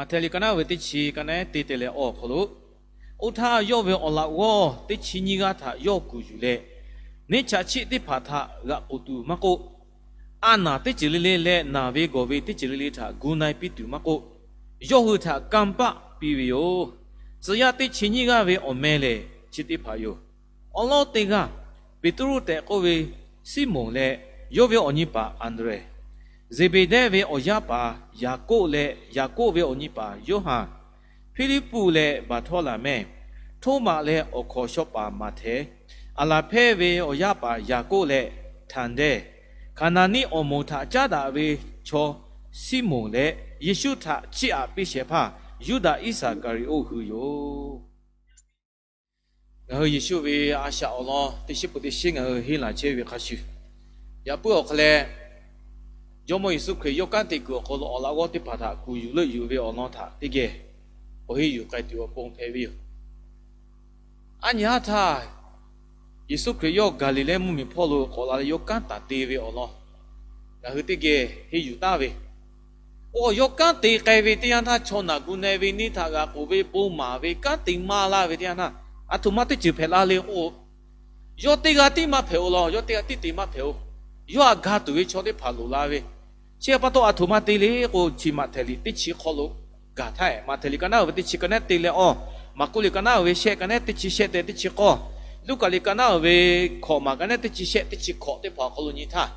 Maꞈhtehˍ liꞈ ka naˉ ve teˇ chi ka naˉ te te leh awˬ hk'aw lo, oˇ htaˇ yawˇ ve awˬ laꞈ g'awˇ teˇ chi nyiˇ g'aˇ htaꞈ yawˇ kuˬ yuˬ leh, neˇ chaꞈ chiˆ teˇ hpaˍ htaꞈ g'aꞈ k'oˍ tuˬ maˇ k'oˆ, a naˬ teˇ ceuˬ le le leh naˬ ve gawˬ ve teˇ ceuˬ le le htaꞈ gu na-e piˇ tuˬ maˇ k'oˆ, yawˇ hui htaꞈ kanˇ paˆ piˇ ve yoˬ. Tcuh yaˇ teˇ chi nyiˇ g'aˇ ve awˬ meh lehˬ, chi teˇ hpaˍ yoˬ. Awˉ lawˉ teˇ g'aˇ, Peˍtruˆ tehꞈ k'oˆ ve Siˉmonˍ leh yawˇ ve awˬ nyi paˍ Anˍdrehˍ, Zeˍbeˍdehˇ ve awˬ yaˇ paˍ Yaˍkoˆ leh Yaˍkoˆ ve awˬ nyi paˍ Yoˇhanˬ, Hpiˇliˇpuˆ leh Baˍhtawˇlaˍmehˇ, Htoˉmaꞈ leh awˬ hkawnˍ shaw paˍ Maꞈhtehˍ, Aˍlaˍhpehˇ ve awˬ yaˇ paˍ Yaˍkoˆ leh Htaˍdeˇ, Hkaˍnaˍniˆ awˬ moˍ htaꞈ caˉ daꞈ ve chaw Siˉmonˍ leh Yeˍsuˆ htaꞈ chiˇ aꞈ piˇ shehˍ hpaˇ Yuˇdaꞈ Iˉsaˍkaˍriˍoˆ hui yoˬ. Ngaˬ hui Yeˍsuˆ ve a shaꞈ awˬ lawn teˇ shiˉ peuˬ teˇ shiˉ ngaˬ hui henˇ laˬ chehˇ ve hk'a shuˍ, yaꞈ puiˉ awˬ hk'aw leh, Jawˇmawˇ Yeˍsuˆ Hkriꞈ yawˇ kanˉ te kuiˬ awˬ hk'aw lo awˬ laꞈ g'awˇ teˇ hpaˍ htaꞈ kuˬ yuˬ leuˆ yuˬ ve awˬ lawn htaꞈ teˇ geh awˬ henˇ yuˬ k'ai tuˬ awˬ pon hpehꞈ ve yoˬ. Aˉ nyi haˉ htaˇ, Yeˍsuˆ Hkriꞈ yawˇ Gaˍliˍlehˇ mvuhˇmiˬ hpawˇ lo k'awꞈ la leh yawˇ kanˉ taˍ te ve awˬ lawn ngaˬ hui teˇ geh henˇ yuˬ taˍ ve. Oˇ, yawˇ kanˉ te k'ai ve teˇ yanˇ htaˇ, chaw naˬ gu na-e ve, neˇ htaꞈ g'aꞈ k'oˍ ve, bon maˍ ve, kanˉ te maˇ laˇ ve teˇ yanˇ htaˇ, aˬ htoꞈ ma teˇ ceuˬ hpehꞈ la le k'o, yawˇ teˇ g'aˇ tiˉ maˇ hpehꞈ-o law, yawˇ teˇ g'aˇ tiˉ te maˇ hpehꞈ-o. Yawˇ htaꞈ ga tuˬ ve chaw teˇ hpaˍ loˍ la ve. Chi pa taw aˬ htoꞈ ma te le k'o, chi Maꞈhtehˍ liꞈ teˇ chi hk'aw lo gaˬ htaˇ, Maꞈhtehˍ liꞈ ka naˉ uiˍ ve teˇ chi ka naˉ te leh awˬ, Maˍkuˆ liꞈ ka naˉ uiˍ ve shehˆ ka naˉ teˇ chi shehˆ tehꞈ teˇ chi k'awˇ, Luˉkaꞈ liꞈ ka naˉ uiˍ ve hkawꞈ maˬ ka naˉ teˇ chi shehˆ teˇ chi hkawꞈ teˇ hpaˍ awˬ hk'aw lo nyi htaˇ,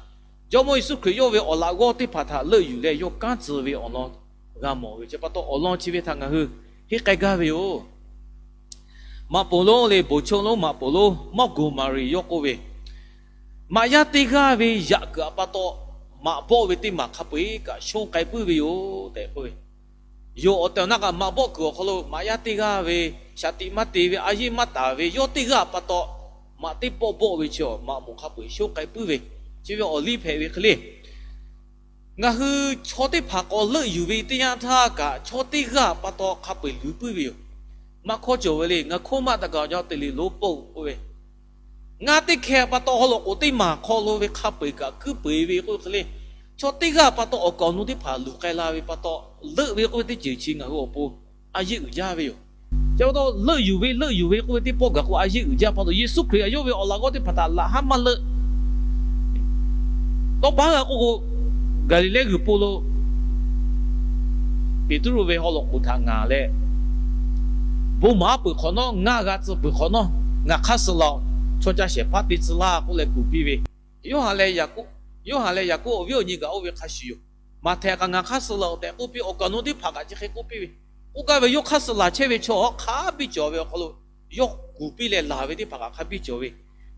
Jawˇmawˇ Yeˍsuˆ Hkriꞈ yawˇ ve awˬ laꞈ g'awˇ teˇ hpaˍ htaꞈ leuˆ yuˬ leh yawˇ kanˉ tcuh ve awˬ lawn g'a mawˬ ve. Chi pa taw awˬ lawn chi ve htaꞈ ngaˬ hui henˇ k'ai gaˇ ve yoˬ. Maꞈ poˍ lonˉ leh bon choˬ lonˉ maꞈ poˍ lonˉ Mawˇ Goˍ Maˍriˍ yawˇ k'oˆ ve, Maꞈ yaˇ teˇ g'aˇ ve yaꞈ kuiˬ awˬ pa taw maꞈ bawˆ ve teˇ maˬ hk'a peu-eˬ kaꞈ shonˇ k'ai puiˉ ve yoˬ tehꞈ k'oˆ ve yoˬ. Awˬ tehˬ awˬ na kaꞈ maꞈ bawˆ kuiˬ awˬ hk'aw lo maꞈ yaˇ teˇ g'aˇ ve shaˍ tiꞈ maˇ te ve, a yeˇ maˇ taˍ ve, yawˇ teˇ g'aˇ pa taw maꞈ teˇ pawˆ bawˆ ve chi maꞈ moˍ hk'a peu-eˬ shonˇ k'ai puiˉ ve, chi ve awˬ liˇ hpehꞈ ve hk'e le. Ngaˬ hui chaw teˇ hpaˍ k'awꞈ leuˆ yuˬ ve teˇ yanˇ htaˇ kaꞈ, chaw teˇ g'aˇ pa taw hk'a peu-eˬ luˬ puiˉ ve yoˬ. Maˇ hkawˇ cawˬ ve le, ngaˬ hk'oˆ maˇ taꞈ kaꞈ awˬ jaˇ te le lonˉ poˆ k'oˆ ve, ngaˬ teˇ hkeh pa taw haw loꞈ k'oˍ teˇ maˬ hk'aw lo ve hk'a peu-eˬ kaꞈ kuiˉ peu-eˬ ve k'oˆ ve hk'e le. Chaw teˇ g'aˇ pa taw awˬ kaˍ awˬ nu teˇ hpaˍ luˬ k'ai la ve pa taw, leuˆ ve k'oˆ ve teˇ ceuˬ chi ngaˬ hui awˬ pon a yeˇ uiˍ jaˇ ve yoˬ. Chi pa taw leuˆ yuˬ ve leuˆ yuˬ ve k'oˆ ve teˇ pawˆ gaˬ k'o a yeˇ uiˍ jaˇ pa taw, Yeˍsuˆ Hkriꞈ yawˇ ve awˬ laꞈ g'awˇ teˇ hpaˍ htaꞈ laꞈ haˉ maˇ leuˆ. Tawˇ pa g'a k'oˆ k'o, Gaˍliˍlehˇ g'uiˬ po lo Peˍtruˆ ve haw loꞈ k'oˍ htaꞈ ngaˬ leh, bon maˍ peuˬ hk'awꞈ nawˉ, ngaˇ g'a tcuh peuˬ hk'awꞈ nawˉ, ngaˬ hk'aˇ suh laˬ-oꞈ. Chaw ca shehˍ hpaˇ te tcuh laˇ k'oˆ leh kuˬ piˇ ve, Yoˇhanˬ leh Yaˍkoˆ, Yoˇhanˬ leh Yaˍkoˆ awˬ viˉ awˬ nyi gaˬ oˇ ve hk'a shuˍ yoˬ. Maꞈhtehˍ kaꞈ ngaˬ hk'aˇ suh laˬ-oꞈ tehꞈ k'oˆ piˇ, awˬ kaˍ awˬ nu teˇ hpaˍ kaꞈ chi hk'e k'oˆ piˇ ve, k'oˆ gaˇ ve, yawˇ hk'aˇ suh laˬ chehˇ ve chaw hk'a biˇ cawˬ ve awˬ hk'aw lo, yawˇ kuˬ piˇ leh laˬ ve teˇ hpaˍ kaꞈ hk'a biˇ cawˬ ve.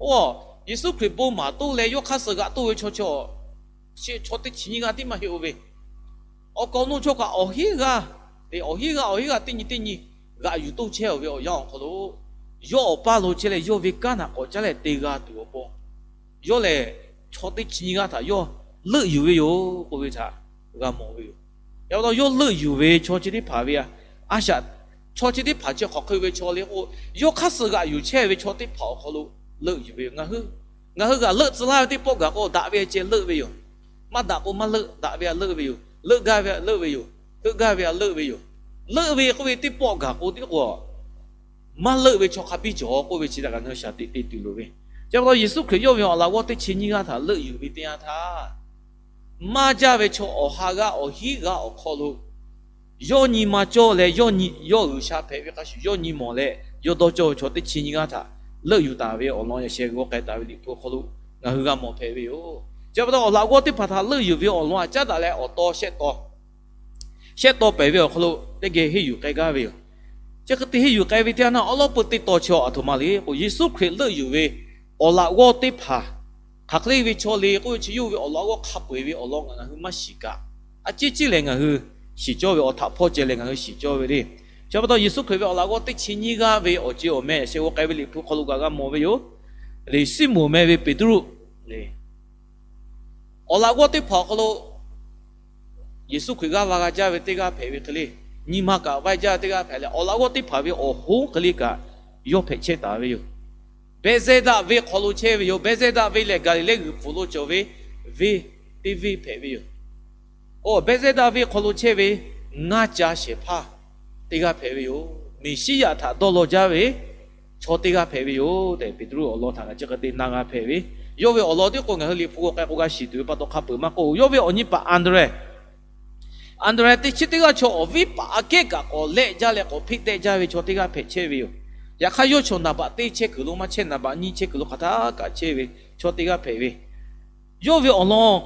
Oˇ, Yeˍsuˆ Hkriꞈ bon maˍ toˇ leh yawˇ hk'aˇ suh g'aꞈ toˇ ve chaw chi chi chaw teˇ chi nyiˇ g'aˇ tiˉ maˇ heˆ-oˬ ve, awˬ kaˍ awˬ nu chaw kaꞈ awˬ hinˉ g'aˇ, awˬ hinˉ g'aˇ awˬ hinˉ g'aˇ teˇ nyi teˇ nyi g'aꞈ yuˬ toˇ chehˇ-oˬ ve awˬ yanˇ awˬ hk'aw lo, yawˇ awˬ paˇ lo chehˇ leh yawˇ ve kanˉ htaꞈ k'awꞈ caˉ leh te g'a tuˬ awˬ pon, yawˇ lehˬ chaw teˇ chi nyiˇ g'aˇ htaꞈ yawˇ leuˆ yuˬ ve yoˬ k'oˆ ve htaꞈ g'a mawˬ ve yoˬ. Yaꞈ pa taw yawˇ leuˆ yuˬ ve chaw chi teˇ hpaˍ ve a shaꞈ, chaw chi teˇ hpaˍ chi hk'aˬ hk'e ve chaw le k'o, yawˇ hk'aˇ suh g'aꞈ yuˬ chehˇ ve chaw teˇ hpaˍ awˬ hk'aw lo leuˆ yuˬ ve yoˬ. Ngaˬ hui, ngaˬ hui g'aꞈ leuˆ tcuh laˇ ve teˇ pawˆ gaˬ k'o, daꞈ ve ceh leuˆ ve yoˬ. Maˇ daꞈ k'o maˇ leuˆ, daꞈ ve a leuˆ ve yoˬ. Leuˆ gaˇ ve a leuˆ ve yoˬ. Heuˆ gaˇ ve a leuˆ ve yoˬ. Leuˆ ve k'oˆ ve teˇ pawˆ gaˬ k'o tiˉ k'o, maˇ leuˆ ve chaw hk'a biˇ cawˬ k'oˆ ve chi htaꞈ kaꞈ ngaˬ hui shaˍ tiꞈ te tuˬ loˍ ve. Chi pa taw Yeˍsuˆ Hkriꞈ yawˇ ve awˬ laꞈ g'awˇ teˇ chi nyiˇ g'aˇ htaꞈ leuˆ yuˬ ve teˇ yanˇ htaˇ, maˇ jaˇ ve chaw awˬ ha g'aˇ awˬ hinˉ g'aˇ awˬ hk'aw lo yawˇ nyi ma cawˇ leh, yawˇ nyi, yawˇ G'uiˬsha hpehꞈ ve hk'a shuˍ yawˇ nyi mawˬ leh yawˇ dawˇ cawˇ ve chaw teˇ chi nyiˇ g'aˇ htaꞈ leuˆ yuˬ taˍ ve awˬ lawn yaꞈ sheh g'aw k'ai taˍ ve Liꞈ hpu hk'aw lo ngaˬ hui g'a mawˬ hpehꞈ ve yoˬ. Chi pa taw awˬ laꞈ g'awˇ teˇ hpaˍ htaꞈ leuˆ yuˬ ve awˬ lawn htaꞈ caˉ daꞈ leh awˬ taw shehˆ taw shehˆ taw pehˍ ve awˬ hk'aw lo teˇ geh henˇ yuˬ k'ai gaˇ ve yoˬ. Chi hk'e te henˇ yuˬ k'ai ve teˇ yanˇ htaˇ, awˉ lawˉ peu teˇ taw chi aˬ htoꞈ ma le k'o, Yeˍsuˆ Hkriꞈ leuˆ yuˬ ve awˬ laꞈ g'awˇ teˇ hpaˍ hk'aˬ hk'e le ve chaw le k'oˆ ve chi yawˇ ve awˬ laꞈ g'awˇ hk'a peu-eˬ ve awˬ lawn ngaˬ hui maˇ shiˍ kaꞈ, a ciˉ ciˉ lehˬ ngaˬ hui shiˍ cawˇ ve awˬ htaꞈ hpawˇ ceh leh ngaˬ hui shiˍ cawˇ ve le. Chi pa taw Yeˍsuˆ Hkriꞈ ve awˬ laꞈ g'awˇ teˇ chi nyiˇ g'aˇ ve awˬ ceuˬ awˬ meh yaꞈ sheh g'aw k'ai ve Liꞈ hpu hk'aw lo kaꞈ g'a mawˬ ve yoˬ. Siˉmonˍ meh ve Peˍtruˆ le awˬ laꞈ g'awˇ teˇ hpaˍ awˬ hk'aw lo Yeˍsuˆ Hkriꞈ g'aˇ va g'a jaˇ ve teˇ g'aˇ hpehꞈ ve hk'e le, nyi ma kaꞈ vaiˇ jaˇ teˇ g'aˇ hpehꞈ leh, awˬ laꞈ g'awˇ teˇ hpaˍ ve awˬ hoˉ hk'e le kaꞈ yawˇ hpehꞈ chehˇ taˍ ve yoˬ. Behˇzehˇdaˆ venˇ hk'aw lo chehˇ ve yoˬ. Behˇzehˇdaˆ venˇ lehˬ Gaˍliˍlehˇ g'uiˬ pfuhˍ lo cawˬ ve venˇ teˇ venˇ hpehꞈ ve yoˬ. Oˇ, Behˇzehˇdaˆ venˇ hk'aw lo chehˇ ve ngaˇ ca shehˍ hpaˇ teˇ g'aˇ hpehꞈ ve yoˬ. Meˍsiˉyaꞈ htaꞈ dawˇ law jaˇ ve chaw teˇ g'aˇ hpehꞈ ve yoˬ tehꞈ, Peˍtruˆ awˬ lawn htaꞈ ngaˬ chi hk'e te na g'a hpehꞈ ve. Yawˇ ve awˬ lawn tiˉ k'o, ngaˬ hui Liꞈ hpu g'aw k'ai k'o g'a shiˍ tuˬ ve pa taw hk'a peuˬ maˇ k'oˆ, yawˇ ve awˬ nyi paˍ Anˍdrehˍ, Anˍdrehˍ teˇ chi teˇ g'aˇ chaw awˬ viˉ paˍ aꞈ kehˉ kaꞈ k'awꞈ lehˆ jaˇ leh k'awꞈ hpeˆ tehˆ jaˇ ve chaw teˇ g'aˇ hpehꞈ chehˇ ve yoˬ. Yaꞈ hk'aˇ, yawˇ chaw naˍ baꞈ teˇ chehˇ kuiˬ lo maˇ chehˇ, naˍ baꞈ nyiˇ chehˇ kuiˬ lo hk'aˬ htaˇ kaꞈ chehˇ ve chaw teˇ g'aˇ hpehꞈ ve. Yawˇ ve awˬ lawn,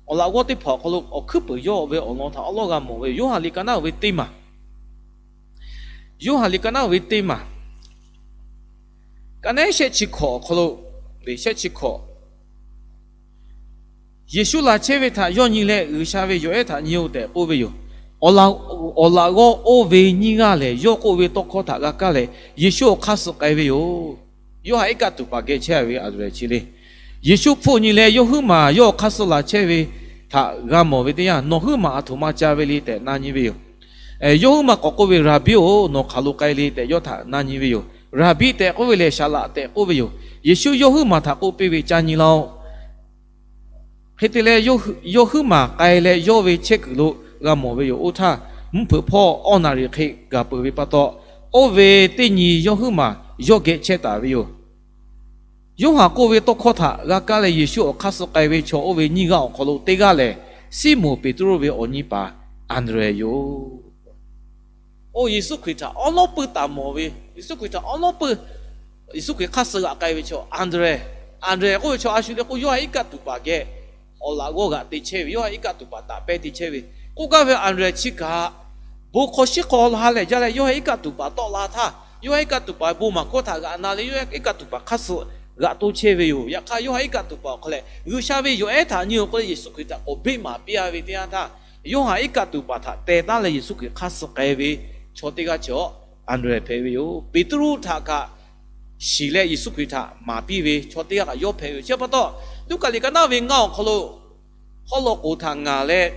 awˬ laꞈ g'awˇ teˇ hpaˍ awˬ hk'aw lo awˬ hkuiˉ peuˬ yawˇ ve awˬ lawn htaꞈ awˉ lawˉ g'a mawˬ ve. Yoˇhanˬ liꞈ ka naˉ ve teˇ maˬ, Yoˇhanˬ liꞈ ka naˉ ve teˇ maˬ, ka naˉ shehˆ chi hkawꞈ awˬ hk'aw lo, shehˆ chi hkawꞈ, Yeˍsuˆ laˬ chehˇ ve htaꞈ yawˇ nyi leh, G'uiˬsha ve yawˬ ehˉ htaꞈ nyi-oˬ tehꞈ k'oˆ ve yoˬ. Awˬ laꞈ g'awˇ oˇ ve nyiˇ g'aˇ lehˬ, yawˇ k'oˆ ve tawˇ hkawˇ htaꞈ g'a kaˇ leh, Yeˍsuˆ awˬ hk'aˇ suh k'ai ve yoˬ. Yoˇhanˬ iˉ kaˆ tuˬ paˍ geh chehˇ ve Anˍdrehˍ chi le. Yeˍsuˆ hpfuhˆ nyi leh, yawˇ huiˉ maˬ yawˇ awˬ hk'aˇ suh laˬ chehˇ ve htaꞈ g'a mawˬ ve teˇ yanˇ, Nawˬ huiˉ maˬ aˬ htoꞈ ma ca ve le tehꞈ na nyi ve yoˬ. Yawˇ huiˉ maˬ k'awꞈ k'oˆ ve, Raˍbiˆ-oˬ, nawˬ hk'aˬ lo k'ai le tehꞈ yawˇ htaꞈ na nyi ve yoˬ. Raˍbiˆ tehꞈ k'oˆ ve lehˬ, Saˍ laꞈ tehꞈ k'oˆ ve yoˬ. Yeˍsuˆ yawˇ huiˉ maˬ htaꞈ k'oˆ piˇ ve, Ca nyi laˇ-oˆ. Hk'e te leh, yawˇ huiˉ maˬ k'ai leh yawˇ ve chehˇ kuiˬ lo g'a mawˬ ve yoˬ. Oˇ htaˇ, mvuhˇ hpeuꞈ hpawˇ awˇ naˍ riˍ hk'e gaˬ peuˬ ve pa taw, oˇ ve teˇ nyi yawˇ huiˉ maˬ yawˇ geh chehˇ taˍ ve yoˬ. Yoˇhanˬ k'oˆ ve tawˇ hkawˇ htaꞈ g'a kaˇ leh Yeˍsuˆ awˬ hk'aˇ suh k'ai ve chaw oˇ ve nyiˇ g'aˇ awˬ hk'aw lo teˇ g'aˇ lehˬ, Siˉmonˍ Peˍtruˆ ve awˬ nyi paˍ Anˍdrehˍ yoˬ. Oˇ Yeˍsuˆ Hkriꞈ htaꞈ awˉ lawˉ peuˇ taˍ mawˬ ve, Yeˍsuˆ Hkriꞈ htaꞈ awˉ lawˉ peuˇ, Yeˍsuˆ Hkriꞈ hk'aˇ suh g'aꞈ k'ai ve chaw Anˍdrehˍ. Anˍdrehˍ k'oˆ ve chaw a shu le k'o, Yoˇhanˬ iˉ kaˆ tuˬ paˍ geh awˬ laꞈ g'awˇ g'aꞈ te chehˇ ve, Yoˇhanˬ iˉ kaˆ tuˬ paˍ taꞈ pehˇ te chehˇ ve. K'oˆ gaˇ ve Anˍdrehˍ chi kaꞈ, bon hk'aw shiˉ hk'aw ha lehˬ jaˇ leh Yoˇhanˬ iˉ kaˆ tuˬ paˍ tawˆ la htaˇ, Yoˇhanˬ iˉ kaˆ tuˬ paˍ bon maˍ hkawˇ htaꞈ g'aꞈ na leh Yoˇhanˬ iˉ kaˆ tuˬ paˍ hk'aˇ suh g'aꞈ toˇ chehˇ ve yoˬ. Yaꞈ hk'aˇ, Yoˇhanˬ iˉ kaˆ tuˬ paˍ awˬ hk'aw lehˬ, G'uiˬsha ve yawˬ ehˉ htaꞈ nyi-oˬ k'oˆ leh Yeˍsuˆ Hkriꞈ htaꞈ k'awꞈ beˆ maˍ piˇ-a ve teˇ yanˇ htaˇ, Yoˇhanˬ iˉ kaˆ tuˬ paˍ htaꞈ teh taˉ leh Yeˍsuˆ Hkriꞈ hk'aˇ suh k'ai ve chaw teˇ g'aˇ chi Anˍdrehˍ hpehꞈ ve yoˬ. Peˍtruˆ htaꞈ kaꞈ shiˍ leh Yeˍsuˆ Hkriꞈ htaꞈ maˍ piˇ ve chaw teˇ g'aˇ kaꞈ yawˇ hpehꞈ ve yoˬ. Chi pa taw, Luˉkaꞈ liꞈ ka naˉ ve ngaˇ awˬ hk'aw lo, hawˉ law k'oˍ htaꞈ ngaˬ leh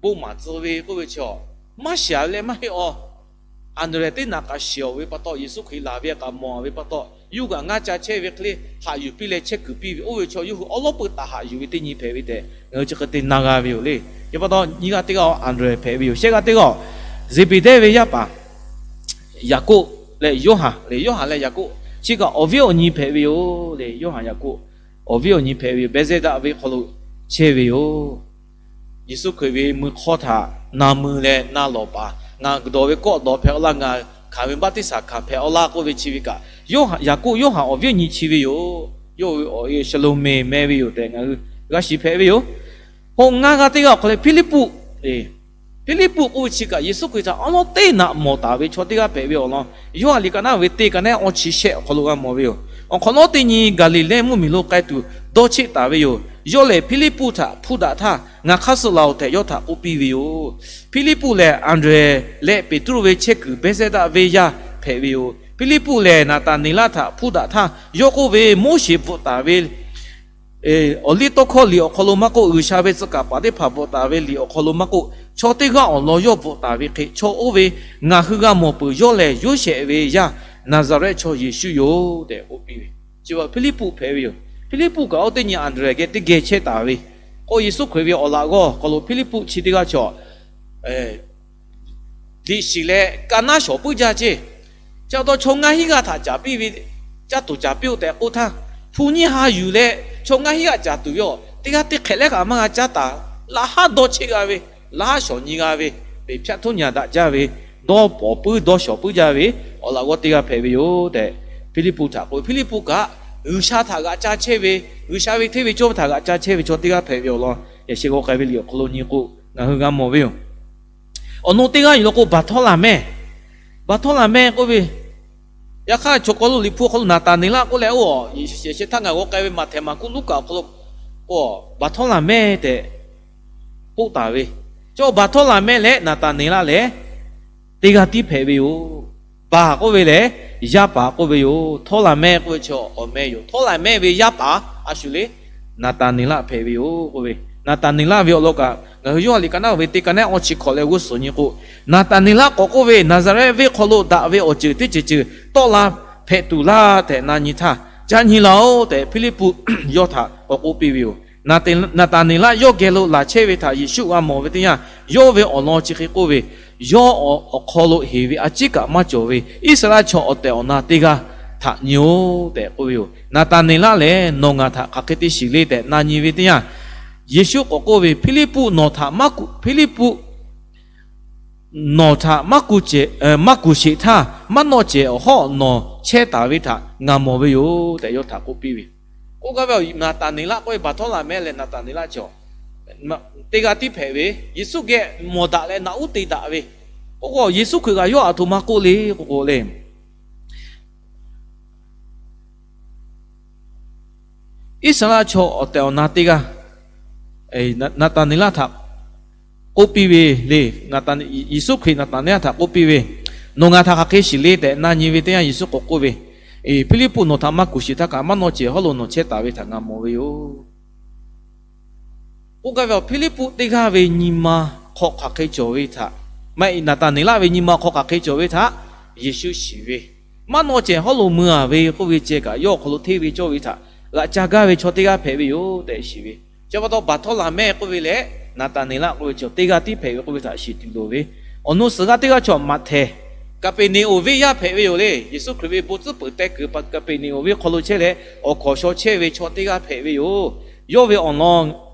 bon maˍ tcuh ve k'oˆ ve chaw, maˇ shiˍ leh maˇ heˆ-aw. Anˍdrehˍ teˇ naꞈ kaꞈ shiˍ-oˬ ve pa taw, Yeˍsuˆ Hkriꞈ laˬ ve kaꞈ mawˬ ve pa taw, yawˇ hui kaꞈ ngaˇ ca chehˇ ve hk'e le haꞈ yuˬ piˇ leh chehˇ kuiˬ piˇ ve, oˇ ve chaw yawˇ hui awˉ lawˉ peuˇ taˍ haꞈ yuˬ ve teˇ nyi hpehꞈ ve tehꞈ ngaˬ hui chi hk'e te na g'a ve yoˬ le. Chi pa taw, nyiˇ g'aˇ teˇ g'aˇ Anˍdrehˍ hpehꞈ ve yoˬ. Shehˆ g'aˇ teˇ g'aˇ Zeˍbeˍdehˇ ve yaˇ paˍ Yaˍkoˆ leh Yoˇhanˬ le, Yoˇhanˬ leh Yaˍkoˆ chi kaꞈ awˬ viˉ awˬ nyi hpehꞈ ve yoˬ le. Yoˇhanˬ Yaˍkoˆ awˬ viˉ awˬ nyi hpehꞈ ve yoˬ. Behˇzehˇdaˆ venˇ hk'aw lo chehˇ ve yoˬ. Yeˍsuˆ Hkriꞈ ve mui hk'awˇ htaꞈ na mui leh na lawˬ paˍ, ngaˬ dawˬ ve kawˆ dawˬ hpehꞈ-aw laˇ, ngaˬ hkanˍ ve baˆtiˆsaˬ hkanˍ hpehꞈ-aw laˇ k'oˆ ve chi ve kaꞈ, Yaˍkoˆ Yoˇhanˬ awˬ viˉ awˬ nyi chi ve yoˬ. Yawˇ ve awˬ e Shaˍloˍmeˍ meh ve yoˬ tehꞈ ngaˬ hui g'a shiˍ hpehꞈ ve yoˬ. Oˇ ngaˇ g'aˇ teˇ g'aˇ awˬ hk'aw leh Hpiˇliˇpuˆ, Hpiˇliˇpuˆ k'oˆ ve chi kaꞈ Yeˍsuˆ Hkriꞈ htaꞈ awˉ lawˉ teˇ naꞈ mawˬ taˍ ve chaw teˇ g'aˇ hpehꞈ ve awˬ lawn, Yoˇhanˬ liꞈ ka naˉ ve teˇ ka naˉ awˇ chi shehˆ awˬ hk'aw lo g'a mawˬ ve yoˬ. Awˬ hk'awꞈ nawˉ teˇ nyi Gaˍliˍlehˇ mvuhˇmiˬ lo k'ai tuˬ dawˇ cheˆ taˍ ve yoˬ. Yawˇ lehˬ Hpiˇliˇpuˆ htaꞈ hpuˇ daꞈ htaˇ, Ngaˬ hk'aˇ suh laˬ-oˬ tehꞈ yawˇ htaꞈ k'oˆ piˇ ve yoˬ. Hpiˇliˇpuˆ lehˬ Anˍdrehˍ leh Peˍtruˆ ve chehˇ kuiˬ Behˇzehˇdaˆ venˇ yaˇ hpehꞈ ve yoˬ. Hpiˇliˇpuˆ lehˬ Naˍtaˍneˍlaˆ htaꞈ hpuˇ daꞈ htaˇ, yawˇ k'oˆ ve, Moˉseˍ bvuhꞈ taˍ ve awˬliˇtawˇhkawˇ liꞈ awˬ hk'aw lo maˇ k'oˆ, G'uiˬsha ve tcuh kaˍ paˍ teˇ hpaˍ bvuhꞈ taˍ ve liꞈ awˬ hk'aw lo maˇ k'oˆ, chaw teˇ g'aˇ awˬ lawn yawˇ bvuhꞈ taˍ ve hk'e, chaw oˇ ve ngaˬ hui g'a mawˬ peuˬ. Yawˇ lehˬ Yoˇsehꞈ ve yaˇ Naˍzaˍrehˆ chaw Yeˍsuˆ yoˬ tehꞈ k'oˆ piˇ ve. Chi Hpiˇliˇpuˆ hpehꞈ ve yoˬ. Hpiˇliˇpuˆ kaꞈ oˇ teˇ nyi Anˍdrehˍ geh teˇ geh chehˇ taˍ ve k'o, Yeˍsuˆ Hkriꞈ ve awˬ laꞈ g'awˇ hk'aw lo Hpiˇliˇpuˆ chi teˇ g'aˇ chaw liꞈ shiˍ leh ka naˉ shawˍ puiˉ jaˇ ceˇ. Chi pa taw chaw ngaˇ hinˉ g'aˇ htaꞈ caˍ piˇ ve, caˇ tuˬ caˍ piˇ-oˆ tehꞈ k'oˆ htaˇ, hpu nyiˇ ha yuˬ leh chaw ngaˇ hinˉ g'aˇ caˍ tuˬ ve yoˬ. Teˇ g'aˇ teˇ hk'ehꞈ lehˉ kaꞈ maˇ g'a caˉ taˍ. Laꞈ haˉ dawˇ cheˆ g'a ve, laꞈ haˉ shawˍ nyi g'a ve, peˍ hpyaˆ htuˉ nyi daꞈ jaˇ ve, dawˇ pawˍ puiˉ dawˇ shawˍ puiˉ jaˇ ve awˬ laꞈ g'awˇ teˇ g'aˇ hpehꞈ ve yoˬ tehꞈ Hpiˇliˇpuˆ htaꞈ k'oˆ. Hpiˇliˇpuˆ kaꞈ G'uiˬsha htaꞈ g'aꞈ ca chehˇ ve, G'uiˬsha ve hteˇ ve cawˇ ve htaꞈ g'aꞈ ca chehˇ ve chaw teˇ g'aˇ hpehꞈ ve awˬ lawn, yaꞈ sheh g'aw k'ai ve liꞈ awˬ hk'aw lo nyi k'o, ngaˬ hui g'a mawˬ ve yoˬ. Awˬ no teˇ g'aˇ yuˬ law k'o, Baˍhtawˇlaˍmehˇ, Baˍhtawˇlaˍmehˇ k'oˆ ve, yaꞈ hk'aˇ chaw k'aw lo liꞈ hpu awˬ hk'aw lo Naˍtaˍneˍlaˆ k'oˆ leh, oˇ yaꞈ sheh htaˇ ngaˬ g'aw k'ai ve Maꞈhtehˍ, Maˍkuˆ, Luˉkaꞈ awˬ hk'aw lo k'o, Baˍhtawˇlaˍmehˇ tehꞈ k'oˆ taˍ ve. Chaw Baˍhtawˇlaˍmehˇ leh Naˍtaˍneˍlaˆ lehˬ teˇ g'aˇ tiˉ hpehꞈ ve yoˬ. Baˍ k'oˆ ve lehˬ yaˇ paˍ k'oˆ ve yoˬ. Htawˇlaˍmehˇ k'oˆ ve chaw awˬ meh yoˬ. Htawˇlaˍmehˇ ve yaˇ paˍ a shu le Naˍtaˍneˍlaˆ hpehꞈ ve yoˬ k'oˆ ve. Naˍtaˍneˍlaˆ ve awˬ lawn kaꞈ ngaˬ hui Yoˇhanˬ liꞈ ka naˉ ve teˇ ka naˉ awˇ chi hkawꞈ leh g'uˇ suhˍ nyi k'o, Naˍtaˍneˍlaˆ k'awꞈ k'oˆ ve, Naˍzaˍrehˆ venˇ hk'aw lo daꞈ ve awˬ ceuˬ teˇ ceuˬ ceuˬ tawˆ la hpehꞈ tuˬ laˇ tehꞈ na nyi htaˇ, Ca nyi laˬ-oꞈ tehꞈ Hpiˇliˇpuˆ yawˇ htaꞈ k'awꞈ k'oˆ piˇ ve yoˬ. Naˍtaˍneˍlaˆ yawˇ geh lo laˬ chehˇ ve htaꞈ Yeˍsuˆ g'a mawˬ ve teˇ yanˇ, yawˇ ve awˬ lawn chi hk'e k'oˆ ve, yawˇ awˬ hk'aw lo heˍ ve a ciˉ kaꞈ maˇ cawˬ ve Iˉsaˍreˍlaˆ chaw awˬ tehˬ awˬ na teˇ g'aˇ htaꞈ nyi-oˬ tehꞈ k'oˆ ve yoˬ. Naˍtaˍneˍlaˆ lehˬ, Nawˬ ngaˬ htaꞈ hk'aˬ hk'e te shiˍ le tehꞈ na nyi ve teˇ yanˇ, Yeˍsuˆ k'awꞈ k'oˆ ve, Hpiˇliˇpuˆ, nawˬ htaꞈ maˇ kuˬ, Hpiˇliˇpuˆ, nawˬ htaꞈ maˇ kuˬ sheˍ htaˇ, maˇ nawˆ cehˬ awˬ hawˉ nawˬ chehˇ taˍ ve htaꞈ ngaˬ mawˬ ve yoˬ tehꞈ yawˇ htaꞈ k'oˆ piˇ ve. K'oˆ gaˇ ve, Naˍtaˍneˍlaˆ k'oˆ ve, Baˍhtawˇlaˍmehˆ leh Naˍtaˍneˍlaˆ chaw teˇ g'aˇ tiˉ hpehꞈ ve, Yeˍsuˆ geh mawˬ daꞈ leh naꞈ uˉ te daꞈ ve. K'oˆ k'o, Yeˍsuˆ Hkriꞈ kaꞈ yawˇ aˬ htoꞈ ma k'oˆ le k'oˆ k'o le, Iˉsaˍreˍlaˆ chaw awˬ tehˬ awˬ na teˇ g'aˇ Naˍtaˍneˍlaˆ htaꞈ k'oˆ piˇ ve le. Yeˍsuˆ Hkriꞈ Naˍtaˍneˍlaˆ htaꞈ k'oˆ piˇ ve, Nawˬ ngaˬ htaꞈ hk'aˬ hk'e shiˍ le tehꞈ na nyi ve teˇ yanˇ, Yeˍsuˆ k'awꞈ k'oˆ ve, Hpiˇliˇpuˆ, nawˬ htaꞈ maˇ kuˬ sheˍ htaˇ kaꞈ, maˇ nawˆ cehˬ hawˉ lo nawˬ chehˇ taˍ ve htaꞈ ngaˬ mawˬ ve yoˬ. K'oˆ gaˇ ve, Hpiˇliˇpuˆ teˇ g'aˇ ve nyi ma hk'aw hk'aˬ hk'e cawˬ ve htaꞈ, maˇ heˆ, Naˍtaˍneˍlaˆ ve nyi ma hk'aw hk'aˬ hk'e cawˬ ve htaꞈ Yeˍsuˆ shiˍ ve, maˇ nawˆ cehˬ hawˉ lo mui-a ve k'oˆ ve ceh kaꞈ, yawˇ awˬ hk'aw lo hteˇ ve cawˇ ve htaꞈ g'aꞈ ca gaˇ ve chaw teˇ g'aˇ hpehꞈ ve yoˬ tehꞈ shiˍ ve. Chi pa taw, Baˍhtawˇlaˍmehˆ k'oˆ ve leh Naˍtaˍneˍlaˆ k'oˆ ve chaw teˇ g'aˇ tiˉ hpehꞈ ve k'oˆ ve htaꞈ shiˍ tuˬ loˍ ve. Awˬ nu suhˍ g'aˇ teˇ g'aˇ chaw Maꞈhtehˍ, Kaˍpeˍneˍonˍ venˇ yaˇ hpehꞈ ve yoˬ le. Yeˍsuˆ Hkriꞈ ve bon tcuhˉ peuˬ teh kuiˬ Kaˍpeˍneˍonˍ venˇ hk'aw lo chehˇ leh, awˬ hkawnˍ shaw chehˇ ve chaw teˇ g'aˇ hpehꞈ ve yoˬ. Yawˇ ve awˬ lawn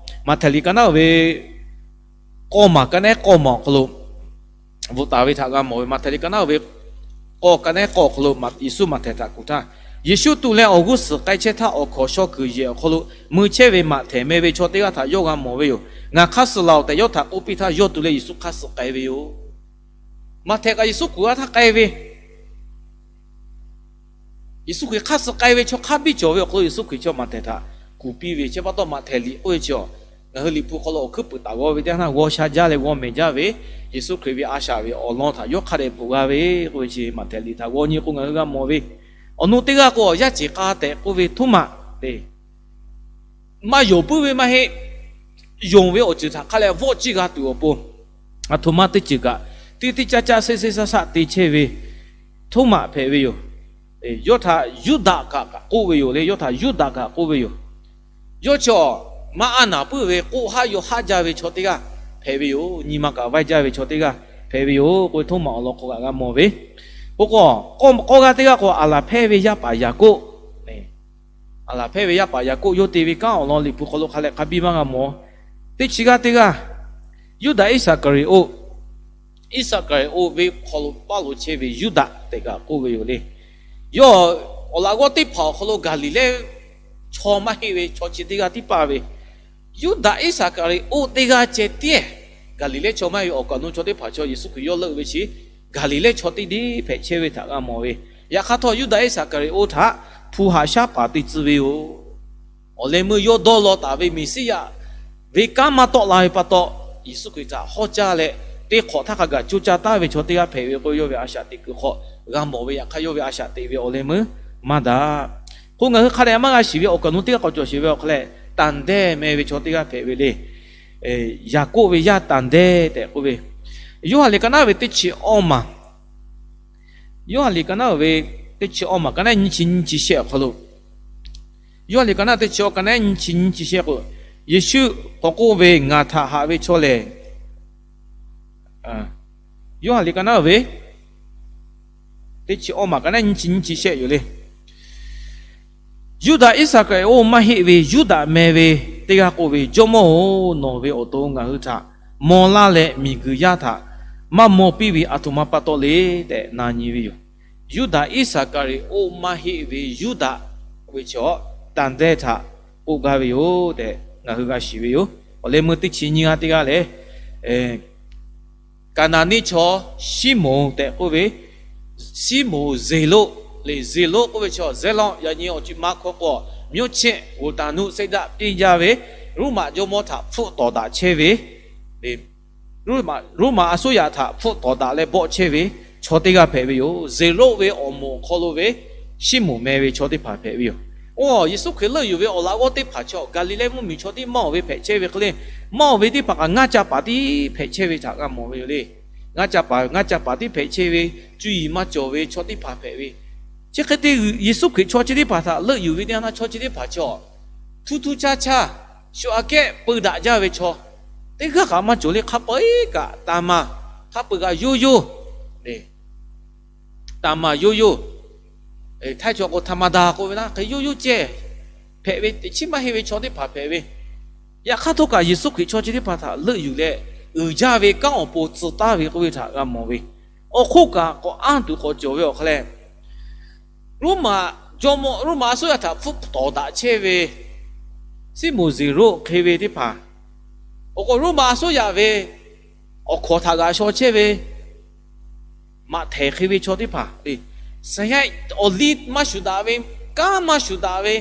Maꞈhtehˍ liꞈ ka naˉ uiˍ ve k'awˇ maˬ ka naˉ k'awˇ maˬ awˬ hk'aw lo bvuhꞈ taˍ ve htaꞈ g'a mawˬ ve. Maꞈhtehˍ liꞈ ka naˉ uiˍ ve k'awˇ ka naˉ k'awˇ awˬ hk'aw lo Yeˍsuˆ Maꞈhtehˍ htaꞈ kuˬ htaˇ, Yeˍsuˆ tu leh awˬ g'uˇ suhˍ k'ai chehˇ htaˇ, awˬ hkawnˍ shaw kuiˬ yehˬ awˬ hk'aw lo mui chehˇ ve Maꞈhtehˍ meh ve chaw teˇ g'aˇ htaꞈ yawˇ g'a mawˬ ve yoˬ. Ngaˬ hk'aˇ suh laˬ-oˬ tehꞈ yawˇ htaꞈ k'oˆ piˇ htaˇ, yawˇ tu leh Yeˍsuˆ hk'aˇ suh k'ai ve yoˬ. Maꞈhtehˍ kaꞈ Yeˍsuˆ kuˬ a htaˇ k'ai ve Yeˍsuˆ Hkriꞈ hk'aˇ suh k'ai ve chaw hk'a biˇ cawˬ ve awˬ hk'aw lo Yeˍsuˆ Hkriꞈ chaw Maꞈhtehˍ htaꞈ kuˬ piˇ ve. Chi pa taw Maꞈhtehˍ liꞈ k'oˆ ve chi, ngaˬ hui Liꞈ hpu hk'aw lo awˬ hkuiˉ puiˍ taˍ g'aw ve teˇ g'aˇ na g'aw sha jaˇ leh g'aw mehˍ jaˇ ve, Yeˍsuˆ Hkriꞈ ve a shaꞈ ve awˬ lawn htaꞈ yawˇ hk'a dehꞈ bvuhꞈ g'a ve k'oˆ ve chi Maꞈhtehˍ liꞈ htaꞈ g'aw nyi k'o ngaˬ hui g'a mawˬ ve. Awˬ nu teˇ g'aˇ k'o, yaˇ ceˬ k'a tehꞈ k'oˆ ve Htoˉmaꞈ te maˇ yonˍ puiˉ ve maˇ heˆ. Yonˍ ve awˬ ceuˬ htaꞈ hk'a leh vawˆ ciˇ g'a tuˬ awˬ pon, aˬ htoꞈ ma teˇ ceuˬ kaꞈ teˇ teˇ caˇ caˇ seˇ seˇ saˇ saˆ te chehˇ ve Htoˉmaꞈ hpehꞈ ve yoˬ. Yawˇ htaꞈ Yuˇdaꞈ kaꞈ kaꞈ k'oˆ ve yoˬ le. Yawˇ htaꞈ Yuˇdaꞈ kaꞈ k'oˆ ve yoˬ. Yawˇ chi maˇ a naˍ puiˉ ve k'oˆ haˆ yaw haˆ jaˇ ve chaw teˇ g'aˇ hpehꞈ ve yoˬ. Nyi ma kaꞈ vaiˇ jaˇ ve chaw teˇ g'aˇ hpehꞈ ve yoˬ k'oˆ ve Htoˉmaꞈ awˬ lawn hk'aw kaꞈ g'a mawˬ ve. K'o k'o, k'awˇ k'awˇ g'aˇ teˇ g'aˇ k'o, Aˍlaˍhpehˇ ve yaˇ paˍ Yaˍkoˆ, Aˍlaˍhpehˇ ve yaˇ paˍ Yaˍkoˆ yawˇ te ve kanˉ awˬ lawn Liꞈ hpu hk'aw lo hk'a leh hk'a biˇ maˇ g'a mawˬ. Teˇ chi g'aˇ teˇ g'aˇ, Yuˇdaꞈ Iˉsaˍkaˍriˍoˆ, Iˉsaˍkaˍriˍoˆ ve hk'aw lo paˇ lo chehˇ ve Yuˇdaꞈ tehꞈ kaꞈ k'oˆ ve yoˬ le. Yawˇ awˬ laꞈ g'awˇ teˇ hpaˍ awˬ hk'aw lo Gaˍliˍlehˇ chaw maˇ heˆ ve chaw chi teˇ g'aˇ tiˉ paˇ ve, Yuˇdaꞈ Iˉsaˍkaˍriˍoˆ teˇ g'aˇ ceh tiˉ, Gaˍliˍlehˇ chaw maˇ heˆ ve awˬ kaˍ awˬ nu chaw teˇ hpaˍ chaw Yeˍsuˆ Hkriꞈ yawˇ leuˆ ve chi Gaˍliˍlehˇ chaw teˇ deˇ hpehꞈ chehˇ ve htaꞈ g'a mawˬ ve. Yaꞈ hk'aˇ htawˇ, Yuˇdaꞈ Iˉsaˍkaˍriˍoˆ htaꞈ hpu haꞈ shaˉ paˍ te tcuh ve yoˬ. Awˬ leh meuˇ yawˇ dawˇ law taˍ ve Meˍsiˉyaꞈ ve kanˉ maˇ tawˆ la ve pa taw, Yeˍsuˆ Hkriꞈ htaꞈ hawˉ caˇ leh teˇ hk'awꞈ htaˇ hk'a gaˬ coˇ caˇ taˍ ve chaw teˇ g'aˇ hpehꞈ ve k'o, yawˇ ve a shaꞈ teꞈ kuiˬ hk'aw g'a mawˬ ve. Yaꞈ hk'aˇ, yawˇ ve a shaꞈ teꞈ ve awˬ leh meuˇ maˇ daꞈ. K'o, ngaˬ hui hk'a dehꞈ maˇ g'a shiˍ ve awˬ kaˍ awˬ nu teˇ g'aˇ k'awꞈ cawˬ sheˍ ve awˬ hk'a leh, Tanˍdehˇ meh ve chaw teˇ g'aˇ hpehꞈ ve le. Yaˍkoˆ ve yaˇ Tanˍdehˇ tehꞈ k'oˆ ve, Yoˇhanˬ liꞈ ka naˉ ve teˇ chi awˇ maˬ, Yoˇhanˬ liꞈ ka naˉ ve teˇ chi awˇ maˬ ka naˉ nyiˇ chi nyiˇ chi shehˆ awˬ hk'aw lo, Yoˇhanˬ liꞈ ka naˉ teˇ chi awˇ ka naˉ nyiˇ chi nyiˇ chi shehˆ k'o, Yeˍsuˆ k'awꞈ k'oˆ ve, Ngaˬ htaꞈ haꞈ ve chaw lehˬ, Yoˇhanˬ liꞈ ka naˉ ve teˇ chi awˇ maˬ ka naˉ nyiˇ chi nyiˇ chi shehˆ yoˬ le. Yuˇdaꞈ Iˉsaˍkaˍriˍoˆ maˇ heˆ ve Yuˇdaꞈ meh ve teˇ g'aˇ k'oˆ ve, Jawˇmawˇ-oˬ, nawˬ ve awˬ to ngaˬ hui htaꞈ maw laˇ leh miˬguiˬ yaˇ htaꞈ maˇ maw piˇ ve aˬ htoꞈ ma pa taw le tehꞈ na nyi ve yoˬ. Yuˇdaꞈ Iˉsaˍkaˍriˍoˆ maˇ heˆ ve Yuˇdaꞈ k'oˆ ve chaw, Tanˍdehˇ htaꞈ k'oˆ gaˇ ve yoˬ tehꞈ ngaˬ hui g'a shiˍ ve yoˬ. Awˬ leh meuˇ teˇ chi nyiˇ g'aˇ teˇ g'aˇ lehˬ, Kaˍnaˍniˆ chaw Siˉmonˍ tehꞈ k'oˆ ve, Siˉmonˍ Zeˍroˆ le. Zeˍroˆ k'oˆ ve chaw, Zeˍroˆ yaꞈ nyi awˬ ceuˬ ma hkawˇ k'o, မြို့ချစ် ဝတ္တနုစိတ်ဓာတ် ပြင်းပြင်း ve, Roˉmaꞈ jawˇmawˇ htaꞈ hpfuhˆ tawˍ daꞈ chehˇ ve, Roˉmaꞈ, Roˉmaꞈ အစိုးရ htaꞈ hpfuhˆ tawˍ daꞈ leh bawˆ chehˇ ve chaw teˇ g'aˇ hpehꞈ ve yoˬ. Zeˍroˆ ve awˬ moˍ awˬ hk'aw lo ve Siˉmonˍ meh ve chaw teˇ hpaˍ hpehꞈ ve yoˬ. Oˇ, Yeˍsuˆ Hkriꞈ leuˆ yuˬ ve awˬ laꞈ g'awˇ teˇ hpaˍ chaw, Gaˍliˍlehˇ mvuhˇmiˬ chaw tiˉ maˇ oˬ ve hpehꞈ chehˇ ve hk'e le, maˇ oˬ ve teˇ hpaˍ kaꞈ ngaˇ ca paˍ tiˉ hpehꞈ chehˇ ve htaꞈ g'a mawˬ ve yoˬ le. Ngaˇ ca paˍ, ngaˇ ca paˍ tiˉ hpehꞈ chehˇ ve, cuˇ yiˍ maˇ cawˬ ve chaw teˇ hpaˍ hpehꞈ ve. Chi hk'e te Yeˍsuˆ Hkriꞈ chaw chi teˇ hpaˍ htaꞈ leuˆ yuˬ ve teˇ yanˇ htaˇ, chaw chi teˇ hpaˍ chaw htu htu caˇ caˇ, shu aꞈ kehˉ peu daꞈ jaˇ ve chaw teˇ g'aˇ kaꞈ maˇ cawˬ le. Hk'a peu-eˬ kaꞈ tanˇ maˇ hk'a peu-eˬ kaꞈ yoˇ yoˇ, taˍ maˍ yoˇ yoˇ, htaiˇ chaw k'o ธรรมดา k'oˆ ve laˇ, hk'e yoˇ yoˇ ceh hpehꞈ ve, teꞈ chiˉ maˇ heˆ ve chaw teˇ hpaˍ hpehꞈ ve. Yaꞈ hk'aˇ htawˇ kaꞈ Yeˍsuˆ Hkriꞈ chaw chi teˇ hpaˍ htaꞈ leuˆ yuˬ leh uiˍ jaˇ ve kanˉ awˬ pon tcuh taˍ ve k'oˆ ve htaꞈ g'a mawˬ ve. Awˬ hk'oˆ kaꞈ k'awꞈ anˇ tuˬ k'awꞈ cawˬ ve awˬ hk'aw leh, Roˉmaꞈ jawˇmawˇ, Roˉmaꞈ a suˉ yaˇ htaꞈ hpfuhˆ tawˍ daꞈ chehˇ ve Siˉmonˍ Zeˍroˆ hk'e ve teˇ hpaˍ, awˬ k'o Roˉmaꞈ a suˉ yaˇ ve awˬ hkawˍ htaꞈ g'aꞈ shaw chehˇ ve Maꞈhtehˍ hk'e ve chaw teˇ hpaˍ, saˍ yaˇ awˬ liˇ maˇ shuˍ daꞈ ve, kanˉ maˇ shuˍ daꞈ ve,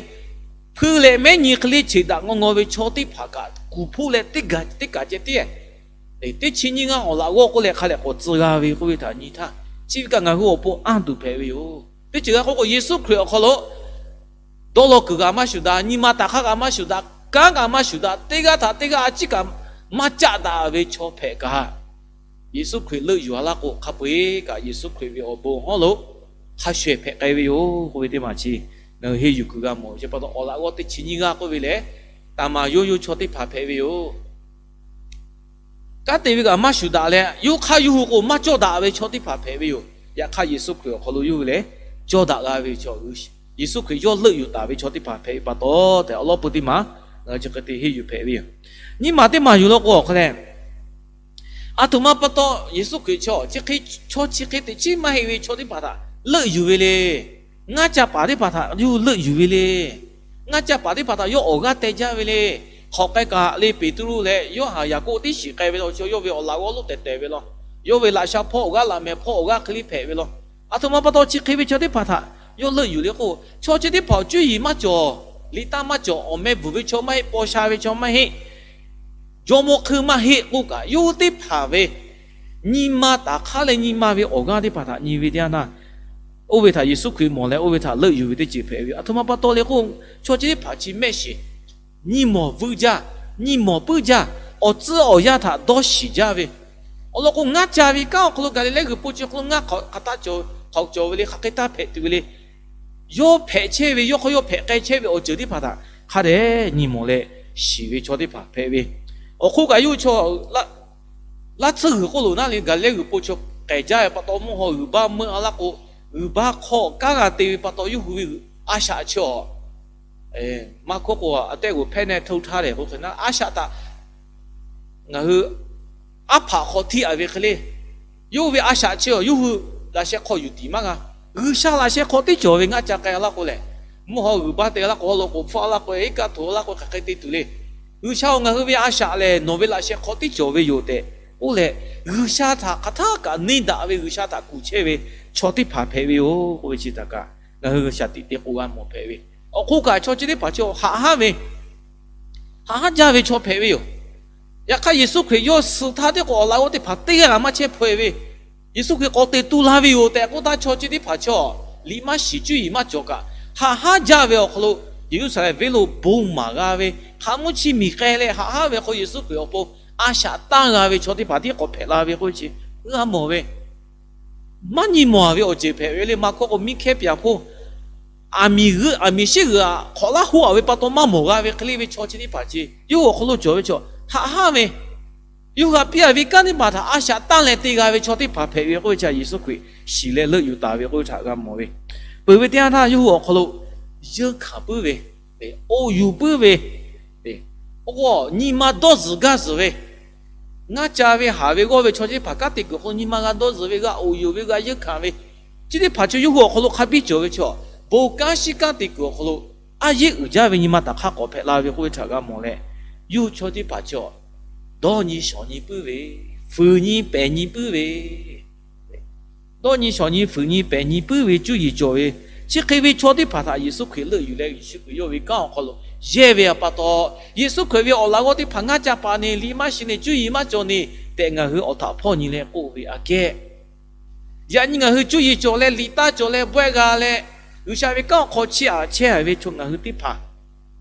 hpui leh mehˉ nyi hk'e le cheꞈ daꞈ ngaw ngaw ve chaw teˇ hpaˍ kaꞈ kuˬ hpoˆ leh teˇ kaˬ ceh tiˉ, teˇ chi nyiˇ g'aˇ awˬ laꞈ g'awˇ k'oˆ leh hk'a lehˬ k'awꞈ tcuh g'a ve k'oˆ ve htaꞈ nyi htaˇ, chi ve kaꞈ ngaˬ hui awˬ pon anˇ tuˬ hpehꞈ ve yoˬ. Teˇ ceuˬ g'a k'oˆ k'o, Yeˍsuˆ Hkriꞈ awˬ hk'aw lo dawˇ law kuiˬ kaꞈ maˇ shuˍ daꞈ, nyi ma taˍ hk'aˇ kaꞈ maˇ shuˍ daꞈ, kanˉ kaꞈ maˇ shuˍ daꞈ, teˇ g'aˇ htaꞈ teˇ g'aˇ a ciˉ kaꞈ maˇ caˆ daꞈ ve chaw hpehꞈ kaꞈ, Yeˍsuˆ Hkriꞈ leuˆ yuˬ a laˇ k'o, hk'a peu-eˬ kaꞈ Yeˍsuˆ Hkriꞈ ve awˬ bon hawˉ lo hk'a shuˍ ehˍ hpehꞈ k'ai ve yoˬ k'oˆ ve teˇ maˬ chi ngaˬ hui henˇ yuˬ kuiˬ g'a mawˬ ve. Chi pa taw awˬ laꞈ g'awˇ teˇ chi nyiˇ g'aˇ k'oˆ ve lehˬ, taˍ maˍ yoˇ yoˇ chaw teˇ hpaˍ hpehꞈ ve yoˬ. Kanˉ te ve kaꞈ maˇ shuˍ daꞈ leh, yawˇ hk'aˇ yawˇ hui k'o maˇ cawˇ daꞈ ve chaw teˇ hpaˍ hpehꞈ ve yoˬ. Yaꞈ hk'aˇ Yeˍsuˆ Hkriꞈ awˬ hk'aw lo yawˇ hui lehˬ cawˇ daꞈ g'a ve chaw, Yeˍsuˆ Hkriꞈ yawˇ leuˆ yuˬ taˍ ve chaw teˇ hpaˍ hpehꞈ ve pa taw tehꞈ, awˬ lawn peu teˇ maˬ chi hk'e te henˇ yuˬ hpehꞈ ve yoˬ. Nyiˇ maˬ teˇ maˬ yuˬ law k'o awˬ hk'aw leh, aˬ htoꞈ ma pa taw Yeˍsuˆ Hkriꞈ chaw chi hk'e, chaw chi hk'e teꞈ chiˉ maˇ heˆ ve chaw teˇ hpaˍ htaꞈ leuˆ yuˬ ve le. Ngaˇ ca paˍ teˇ hpaˍ htaꞈ yawˇ hui leuˆ yuˬ ve le. Ngaˇ ca paˍ teˇ hpaˍ htaꞈ yawˇ awˬ g'aˇ teh jaˇ ve le. Hk'awꞈ k'ai kaꞈ le, Peˍtruˆ leh Yoˇhanˬ, Yaˍkoˆ tiˉ shiˍ k'ai ve law, yawˇ ve awˬ laꞈ g'awˇ lonˉ tehˬ tehˬ ve law. Yawˇ ve laꞈ sha hpawˇ awˬ g'aˇ, laꞈ mehˍ hpawˇ awˬ g'aˇ hk'e le hpehꞈ ve law. Aˬ htoꞈ ma pa taw chi hk'e ve chaw teˇ hpaˍ htaꞈ yawˇ leuˆ yuˬ le k'o, chaw chi teˇ hpaˍ awˬ cuˇ yiˍ maˇ cawˬ, liꞈ taˇ maˇ cawˬ, awˬ meh bvuhˬ ve chaw maˇ heˆ, paw sha ve chaw maˇ heˆ, jawˇmawˇ hkui maˇ heˆ k'oˆ kaꞈ, yawˇ hui teˇ hpaˍ ve nyi ma taˍ hk'aˇ leh nyi ma ve awˬ g'aˇ teˇ hpaˍ htaꞈ nyi ve teˇ yanˇ htaˇ, oˇ ve htaꞈ Yeˍsuˆ Hkriꞈ mawˬ leh oˇ ve htaꞈ leuˆ yuˬ ve teˇ ceuˬ hpehꞈ ve yoˬ. Aˬ htoꞈ ma pa taw le k'o, chaw chi teˇ hpaˍ chi mehˆ shiˍ, nyi mawˬ vuiˇ jaˇ, nyi mawˬ puiˉ jaˇ, awˬ tcuhˉ awˬ yanˇ htaꞈ dawˇ shiˍ jaˇ ve. Awˬ lawn k'o, ngaˇ ca ve kanˉ awˬ hk'aw lo Gaˍliˍlehˇ g'uiˬ po chi hk'aw lo ngaˇ hk'aˬ htaˇ cawˬ ve le, hk'aˬ hk'e taˇ hpehꞈ tuˬ ve le. Yawˇ hpehꞈ chehˇ ve, yawˇ hk'aw yawˇ hpehꞈ k'ai chehˇ ve awˬ ceuˬ teˇ hpaˍ htaꞈ hk'a dehꞈ nyi mawˬ leh shiˍ ve chaw teˇ hpaˍ hpehꞈ ve. Awˬ hk'oˆ kaꞈ yawˇ hui chaw laˇ tsuhˇ g'uiˬ k'oˆ loˬ naˉ le, Gaˍliˍlehˇ g'uiˬ po chaw k'ehˬ jaˇ ve pa taw, mvuhˇ haw g'uiˬ baˆ meuˆ a laˇ k'o, g'uiˬ baˆ hk'aw kanˉ g'a te ve pa taw, yawˇ hui ve a shaꞈ chi awˬ maˇ hkawˇ k'o, a tehˆ g'uˬ hpehˇ nehˆ htoˇ htaˇ lehˬ k'o hk'e naˉ, a shaꞈ htaꞈ ngaˬ hui aˉ hpaꞈ hk'aw htiˇ a ve hk'e le. Yawˇ hui ve a shaꞈ chi awˬ yawˇ hui laꞈ sheh hk'aw yuˬ tiˍ maˇ g'a. G'uiˬsha laꞈ sheh hk'aw tiˉ cawˬ ve ngaˇ ca k'ai laˇ k'o lehˬ, mvuhˇ haw g'uiˬ baˆ te laˇ k'o, haw loꞈ k'oˍ hpfuhˆ laˇ k'o, iˉ kaˆ htoꞈ laˇ k'o, hk'aˬ hk'e te tuˬ le. G'uiˬsha-oˬ, ngaˬ hui ve a shaꞈ lehˬ nawˬ ve laꞈ sheh hk'aw tiˉ cawˬ ve yoˬ tehꞈ k'oˆ leh, G'uiˬsha htaꞈ hk'aˬ htaˇ kaꞈ neˇ daꞈ ve, G'uiˬsha htaꞈ kuˬ chehˇ ve chaw teˇ hpaˍ hpehꞈ ve yoˬ k'oˆ ve chi htaꞈ kaꞈ ngaˬ hui shaˍ tiꞈ te k'o g'a mawˬ hpehꞈ ve. Awˬ hk'oˆ kaꞈ chaw chi teˇ hpaˍ chi haꞈ hanˉ ve haꞈ hanˉ jaˇ ve chaw hpehꞈ ve yoˬ. Yaꞈ hk'aˇ, Yeˍsuˆ Hkriꞈ yawˇ suh htaˇ teˇ k'o awˬ laꞈ g'awˇ teˇ hpaˍ teˇ g'aˇ maˇ chehˇ hpaweh ve, Yeˍsuˆ Hkriꞈ k'awꞈ te tu la ve yoˬ tehꞈ k'oˆ htaˇ, chaw chi teˇ hpaˍ chaw liꞈ maˇ shiˍ, cuˇ yiˍ maˇ cawˬ kaꞈ, haꞈ hanˉ jaˇ ve awˬ hk'aw lo Yeˍruˆsaˍlehnˍ venˇ lo bon maˍ g'a ve, hk'aˬ mvuhˇ chi miˬ k'ai leh haꞈ hanˉ ve hk'aw Yeˍsuˆ Hkriꞈ awˬ pon a shaꞈ tanˇ g'a ve chaw teˇ hpaˍ tiˉ k'awꞈ hpehꞈ la ve k'oˆ ve chi g'a mawˬ ve. Maˇ nyi mawˬ ve awˬ ceuˬ hpehꞈ ve le. Maˇ hkawˇ k'o, miˇ hkehˇ pyaˍ hpoˇ aˬ miˍ g'euˆ, aˬ miˍ shiˉ g'euꞈ aꞈ hk'awꞈ laˇ hoˆ a ve pa taw maˇ mawˬ g'a ve hk'e le ve chaw chi teˇ hpaˍ chi yawˇ hui awˬ hk'aw lo cawˬ ve chaw haꞈ hanˉ ve, yawˇ hui htaꞈ piˇ a ve kanˉ teˇ hpaˍ htaꞈ a shaꞈ tanˇ leh te g'a ve chaw teˇ hpaˍ hpehꞈ ve k'oˆ ve chi Yeˍsuˆ Hkriꞈ shiˍ leh leuˆ yuˬ taˍ ve k'oˆ ve htaꞈ g'a mawˬ ve. Peuˬ ve teˇ yanˇ htaˇ yawˇ hui awˬ hk'aw lo yeunˇ hkanˍ puiˉ ve, oˬ yuˬ puiˉ ve, oˇ k'o nyi ma dawˇ zuhˬ gaˇ zuhˬ ve, ngaˇ ca ve haˍ ve g'awˇ ve chaw chi teˇ hpaˍ kanˉ te kuiˬ awˬ hk'aw lo nyi ma g'a dawˇ zuhˬ ve, g'a oˬ yuˬ ve, g'a yeunˇ hkanˍ ve, chi teˇ hpaˍ chi yawˇ hui awˬ hk'aw lo hk'a biˇ cawˬ ve chaw, bon kanˉ shiˉ kanˉ te kuiˬ awˬ hk'aw lo a yeˉ uiˍ jaˇ ve nyi ma taˍ hk'aˇ k'awꞈ hpehꞈ la ve k'oˆ ve htaꞈ g'a mawˬ leh, yawˇ hui chaw teˇ hpaˍ chi dawˇ nyi shawˍ nyi puiˉ ve, fuiˍ nyi pehˬ nyi puiˉ ve, dawˇ nyi shawˍ nyi fuiˍ nyi pehˬ nyi puiˉ ve cuˇ yiˍ cawˬ ve, chi hk'e ve chaw teˇ hpaˍ htaꞈ Yeˍsuˆ Hkriꞈ leuˆ yuˬ leh Yeˍsuˆ Hkriꞈ yawˇ ve kanˉ awˬ hk'aw lo yehˇ ve pa taw, Yeˍsuˆ Hkriꞈ ve awˬ laꞈ g'awˇ teˇ hpaˍ ngaˇ ca paˍ ne, liꞈ maˇ shiˍ ne, cuˇ yiˍ maˇ cawˬ ne tehꞈ ngaˬ hui awˬ htaꞈ hpawˇ nyi leh k'oˆ ve aꞈ kehˉ, yaꞈ nyi ngaˬ hui cuˇ yiˍ cawˬ leh, liꞈ taˇ cawˬ leh, bawehˇ g'a leh, G'uiˬsha ve kanˉ awˬ hk'aw chehˇ a chehˇ ve chaw ngaˬ hui teˇ hpaˍ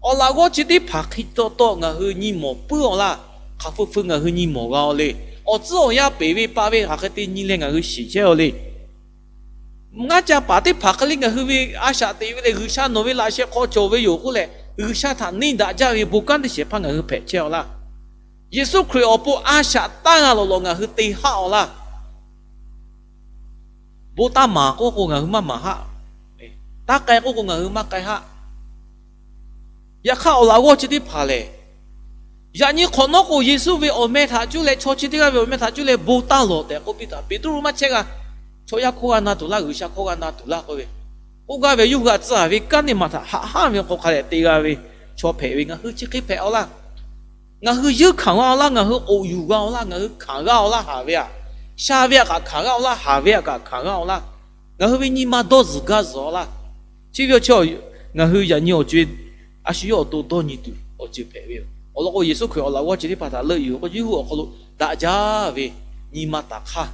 awˬ laꞈ g'awˇ chi teˇ hpaˍ hk'e taw taw ngaˬ hui nyi mawˬ puiˉ-aw laˇ. Hk'aˬ feu feu ngaˬ hui nyi mawˬ g'a-aw le. Awˬ tcuhˉ awˬ yanˇ peˬ ve pa ve hk'aˬ hk'e te nyi leh ngaˬ hui shiˍ chehˇ-aw le. Ngaˇ ca paˍ teˇ hpaˍ hk'e le ngaˬ hui ve a shaꞈ teꞈ ve lehˬ, G'uiˬsha nawˬ ve laꞈ sheh hk'aw cawˬ ve yoˬ k'oˆ leh, G'uiˬsha htaꞈ neˇ daꞈ jaˇ ve bon kanˉ teˇ shehˍ hpaˇ ngaˬ hui hpehꞈ chehˇ-aw laˇ. Yeˍsuˆ Hkriꞈ awˬ pon a shaꞈ tanˇ g'a lawˬ lawˬ ngaˬ hui te haˆ-aw laˇ. Bon taˇ maˍ k'oˆ k'o ngaˬ hui maˇ maˍ haˆ. Taˇ k'ai k'oˆ k'o ngaˬ hui maˇ k'ai haˆ. Yaꞈ hk'aˇ, awˬ laꞈ g'awˇ chi teˇ hpaˍ lehˬ, yaꞈ nyi hk'awꞈ nawˉ k'o, Yeˍsuˆ ve awˬ meh htaꞈ cuˇ leh, chaw chi teˇ g'aˇ ve awˬ meh htaꞈ cuˇ leh bon taˇ lawˬ tehꞈ k'oˆ piˇ htaꞈ Peˍtruˆ maˇ chehˇ g'a. Chaw yaˇ hkawˇ g'a na tuˬ laˇ, G'uiˬsha hkawˇ g'a na tuˬ laˇ k'oˆ ve, k'oˆ gaˇ ve, yawˇ hui htaꞈ tcuh ve kanˉ teˇ maˬ htaꞈ haꞈ hanˉ ve hk'aw hk'a dehꞈ te g'a ve chaw hpehꞈ ve, ngaˬ hui chi hk'e hpehꞈ-aw laˇ. Ngaˬ hui yeunˇ hkanˍ g'a-aw laˇ, ngaˬ hui k'oꞈ yuˬ g'a-aw laˇ, ngaˬ hui hkanˍ g'a-aw laˇ, haˍ ve htaꞈ, sha ve htaꞈ kaꞈ hkanˍ g'a-aw laˇ, haˍ ve htaꞈ kaꞈ hkanˍ g'a-aw laˇ. Ngaˬ hui ve nyi ma dawˇ zuhˬ gaˇ zuhˬ-aw laˇ. Chi ve awˬ chi, ngaˬ hui yaꞈ nyi awˬ co-e a shu yawˇ awˬ to dawˇ nyi tuˬ awˬ ceuˬ hpehꞈ ve yoˬ. Awˬ lawn k'o, Yeˍsuˆ Hkriꞈ awˬ laꞈ g'awˇ chi teˇ hpaˍ htaꞈ leuˆ yuˬ k'o, yawˇ hui awˬ hk'aw lo daꞈ jaˇ ve nyi ma taˍ hk'aˇ,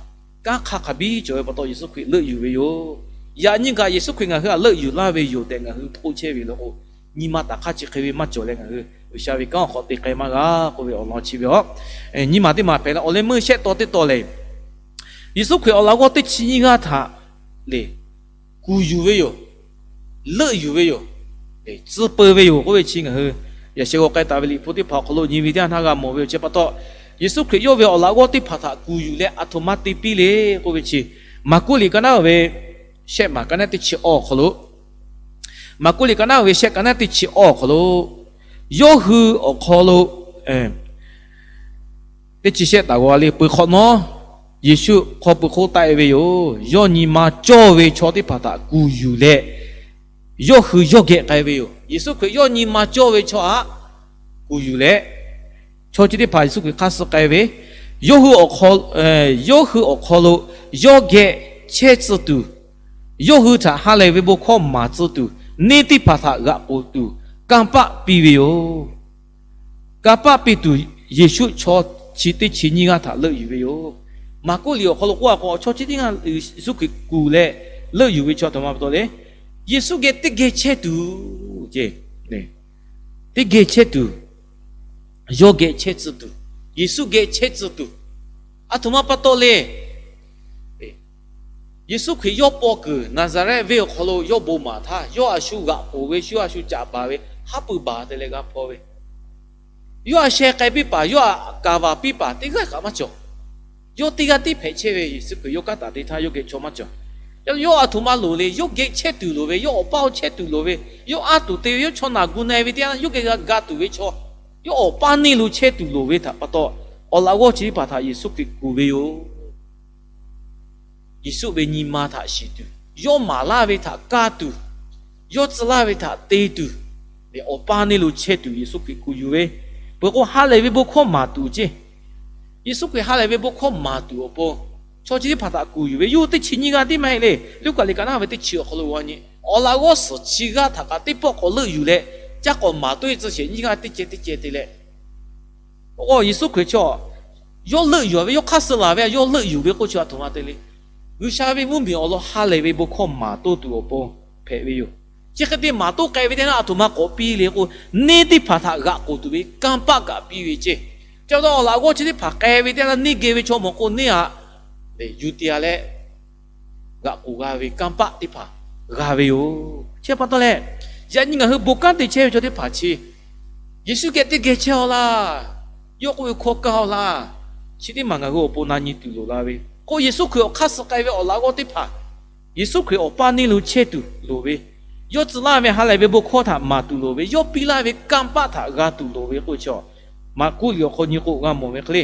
kanˉ hk'aˇ hk'a biˇ cawˬ ve pa taw, Yeˍsuˆ Hkriꞈ leuˆ yuˬ ve yoˬ. Yaꞈ nyi kaꞈ Yeˍsuˆ Hkriꞈ ngaˬ hui htaꞈ leuˆ yuˬ laˇ ve yoˬ tehꞈ ngaˬ hui htoˆ chehˇ ve law k'o, nyi ma taˍ hk'aˇ chi hk'e ve maˇ cawˬ leh, ngaˬ hui G'uiˬsha ve kanˉ awˬ hk'aw te k'ai maˇ g'a k'oˆ ve awˬ lawn chi ve yoˬ. Nyi ma teˇ maˬ hpehꞈ leh, awˬ leh meuˇ shehˆ taw teˇ taw lehˬ, Yeˍsuˆ Hkriꞈ awˬ laꞈ g'awˇ teˇ chi nyiˇ g'aˇ htaꞈ lehˬ, kuˬ yuˬ ve yoˬ. Leuˆ yuˬ ve yoˬ. Tcuh peu ve yoˬ k'oˆ ve chi ngaˬ hui yaꞈ sheh g'aw k'ai taˍ ve Liꞈ hpu teˇ hpaˍ awˬ hk'aw lo nyi ve teˇ yanˇ htaˇ g'a mawˬ ve awˬ chi pa taw, Yeˍsuˆ Hkriꞈ yawˇ ve awˬ laꞈ g'awˇ teˇ hpaˍ htaꞈ kuˬ yuˬ leh aˬ htoꞈ ma te piˇ le k'oˆ ve chi, Maˍkuˆ liꞈ ka naˉ ve shehˆ maˬ ka naˉ teˇ chi awˇ awˬ hk'aw lo, Maˍkuˆ liꞈ ka naˉ ve shehˆ ka naˉ teˇ chi awˇ awˬ hk'aw lo, yawˇ hui awˬ hk'aw lo teˇ chi shehˆ taˍ g'a le, peuˬ hk'awꞈ nawˉ Yeˍsuˆ hk'aw pui hk'oˆ taˆ-e ve yoˬ. Yawˇ nyi ma cawˇ ve chaw teˇ hpaˍ htaꞈ kuˬ yuˬ leh, yawˇ hui yawˇ geh k'ai ve yoˬ. Yeˍsuˆ Hkriꞈ yawˇ nyi ma cawˇ ve chaw htaꞈ kuˬ yuˬ leh, chaw chi teˇ hpaˍ Yeˍsuˆ Hkriꞈ hk'aˇ suh k'ai ve, yawˇ hui awˬ hk'aw, yawˇ hui awˬ hk'aw lo yawˇ geh chehˇ tcuh tuˬ, yawˇ hui htaꞈ ha lehˬ ve bon hkawˇ maˍ tcuh tuˬ, neˇ teˇ hpaˍ htaꞈ g'aꞈ k'oˍ tuˬ kanˇ paˆ piˇ ve yoˬ. Kanˇ paˆ piˇ tuˬ, Yeˍsuˆ chaw chi teˇ chi nyiˇ g'aˇ htaꞈ leuˆ yuˬ ve yoˬ. Maˍkuˆ liꞈ awˬ hk'aw lo k'oˆ-a k'o, chaw chi teˇ g'aˇ Yeˍsuˆ Hkriꞈ kuˬ leh leuˆ yuˬ ve chaw aˬ htoꞈ ma pa taw le. Yeˍsuˆ geh teˇ geh chehˇ tuˬ, teˇ geh chehˇ tuˬ, yawˇ geh chehˇ tcuh tuˬ, Yeˍsuˆ geh chehˇ tcuh tuˬ, aˬ htoꞈ ma pa taw le. Yeˍsuˆ Hkriꞈ yawˇ paw kuiˬ Naˍzaˍrehˆ venˇ awˬ hk'aw lo yawˇ bon maˍ htaˇ, yawˇ a shu g'aꞈ k'oˍ ve, shu a shu caꞈ baˬ ve, haˉ pui baˬ te leh g'a hpaw ve, yawˇ a sheh k'ai piˇ paˍ, yawˇ a kaˍ vaˬ piˇ paˍ teˇ g'aˇ kaꞈ maˇ cawˬ. Yawˇ teˇ g'aˇ tiˉ hpehꞈ chehˇ ve, Yeˍsuˆ Hkriꞈ yawˇ kanˉ taˍ te htaˇ yawˇ geh chaw maˇ cawˬ. Yawˇ aˬ htoꞈ ma loˍ le, yawˇ geh chehˇ tuˬ loˍ ve, yawˇ awˬ paˇ chehˇ tuˬ loˍ ve, yawˇ anˇ tuˬ te ve, yawˇ chaw naˬ gu na-e ve teˇ yanˇ, yawˇ geh g'a ga tuˬ ve chaw, yawˇ awˬ paˇ neˇ lo chehˇ tuˬ loˍ ve htaꞈ pa taw, awˬ laꞈ g'awˇ chi teˇ hpaˍ htaꞈ Yeˍsuˆ Hkriꞈ kuˬ ve yoˬ. Yeˍsuˆ ve nyi ma htaꞈ shiˍ tuˬ, yawˇ maˍ laˇ ve htaꞈ kaˇ tuˬ, yawˇ tcuh laˇ ve htaꞈ te tuˬ, awˬ paˇ neˇ lo chehˇ tuˬ Yeˍsuˆ Hkriꞈ kuˬ yuˬ ve, peuˬ k'o ha lehˬ ve bon hkawˇ maˍ tuˬ ceˇ. Yeˍsuˆ Hkriꞈ ha lehˬ ve bon hkawˇ maˍ tuˬ awˬ pon, chaw chi teˇ hpaˍ htaꞈ kuˬ yuˬ ve, yawˇ hui teˇ chi nyiˇ g'aˇ tiˉ maˇ heˆ le. Luˉkaꞈ liꞈ ka naˉ ve teˇ chi awˬ hk'aw lo g'a nyi, awˬ laꞈ g'awˇ suhˍ chi g'aˇ htaꞈ kaꞈ teˇ pawˆ k'awꞈ leuˆ yuˬ leh, caˇ k'awꞈ maˍ toˆ-e tcuh shehˍ nyiˇ g'aˇ teˇ ceh teˇ ceh te leh, k'o Yeˍsuˆ Hkriꞈ chaw, yawˇ leuˆ yuˬ ve, yawˇ hk'aˇ suh laˬ ve, yawˇ leuˆ yuˬ ve k'oˆ chi aˬ htoꞈ ma te le. G'uiˬsha ve mvuhˇmiˬ awˬ lawn ha lehˬ ve bon hkawˇ maˍ toˆ tuˬ awˬ pon hpehꞈ ve yoˬ. Chi hk'e te maˍ toˆ k'ai ve teˇ yanˇ, aˬ htoꞈ ma k'awꞈ piˇ le k'o, neˇ teˇ hpaˍ htaꞈ g'aꞈ k'oˍ tuˬ ve kanˇ paˆ kaꞈ piˇ ve ceˇ. Chi pa taw awˬ laꞈ g'awˇ chi teˇ hpaˍ k'ai ve teˇ yanˇ, neˇ geh ve chaw mawˬ k'o, neˇ htaꞈ yuˬ te-a leh g'aꞈ k'oˍ g'a ve kanˇ paˆ teˇ hpaˍ g'a ve yoˬ. Chi pa taw leh, yaꞈ nyi ngaˬ hui bon kanˉ te chehˇ ve chaw teˇ hpaˍ chi, Yeˍsuˆ geh teˇ geh chehˇ-aw laˇ, yawˇ k'oˆ ve hkawˇ kaˇ-aw laˇ, chi teˇ maˬ ngaˬ hui awˬ pon na nyi tuˬ loˍ la ve k'o, Yeˍsuˆ Hkriꞈ awˬ hk'aˇ suh k'ai ve awˬ laꞈ g'awˇ teˇ hpaˍ Yeˍsuˆ Hkriꞈ awˬ paˇ neˇ lo chehˇ tuˬ loˍ ve, yawˇ tcuh laˇ ve ha lehˬ ve bon hkawˇ htaꞈ maˍ tuˬ loˍ ve, yawˇ piˇ laˇ ve kanˇ paˆ htaꞈ g'a tuˬ loˍ ve k'oˆ ve chaw, Maˍkuˆ liꞈ awˬ hk'aw nyi k'o g'a mawˬ ve hk'e le.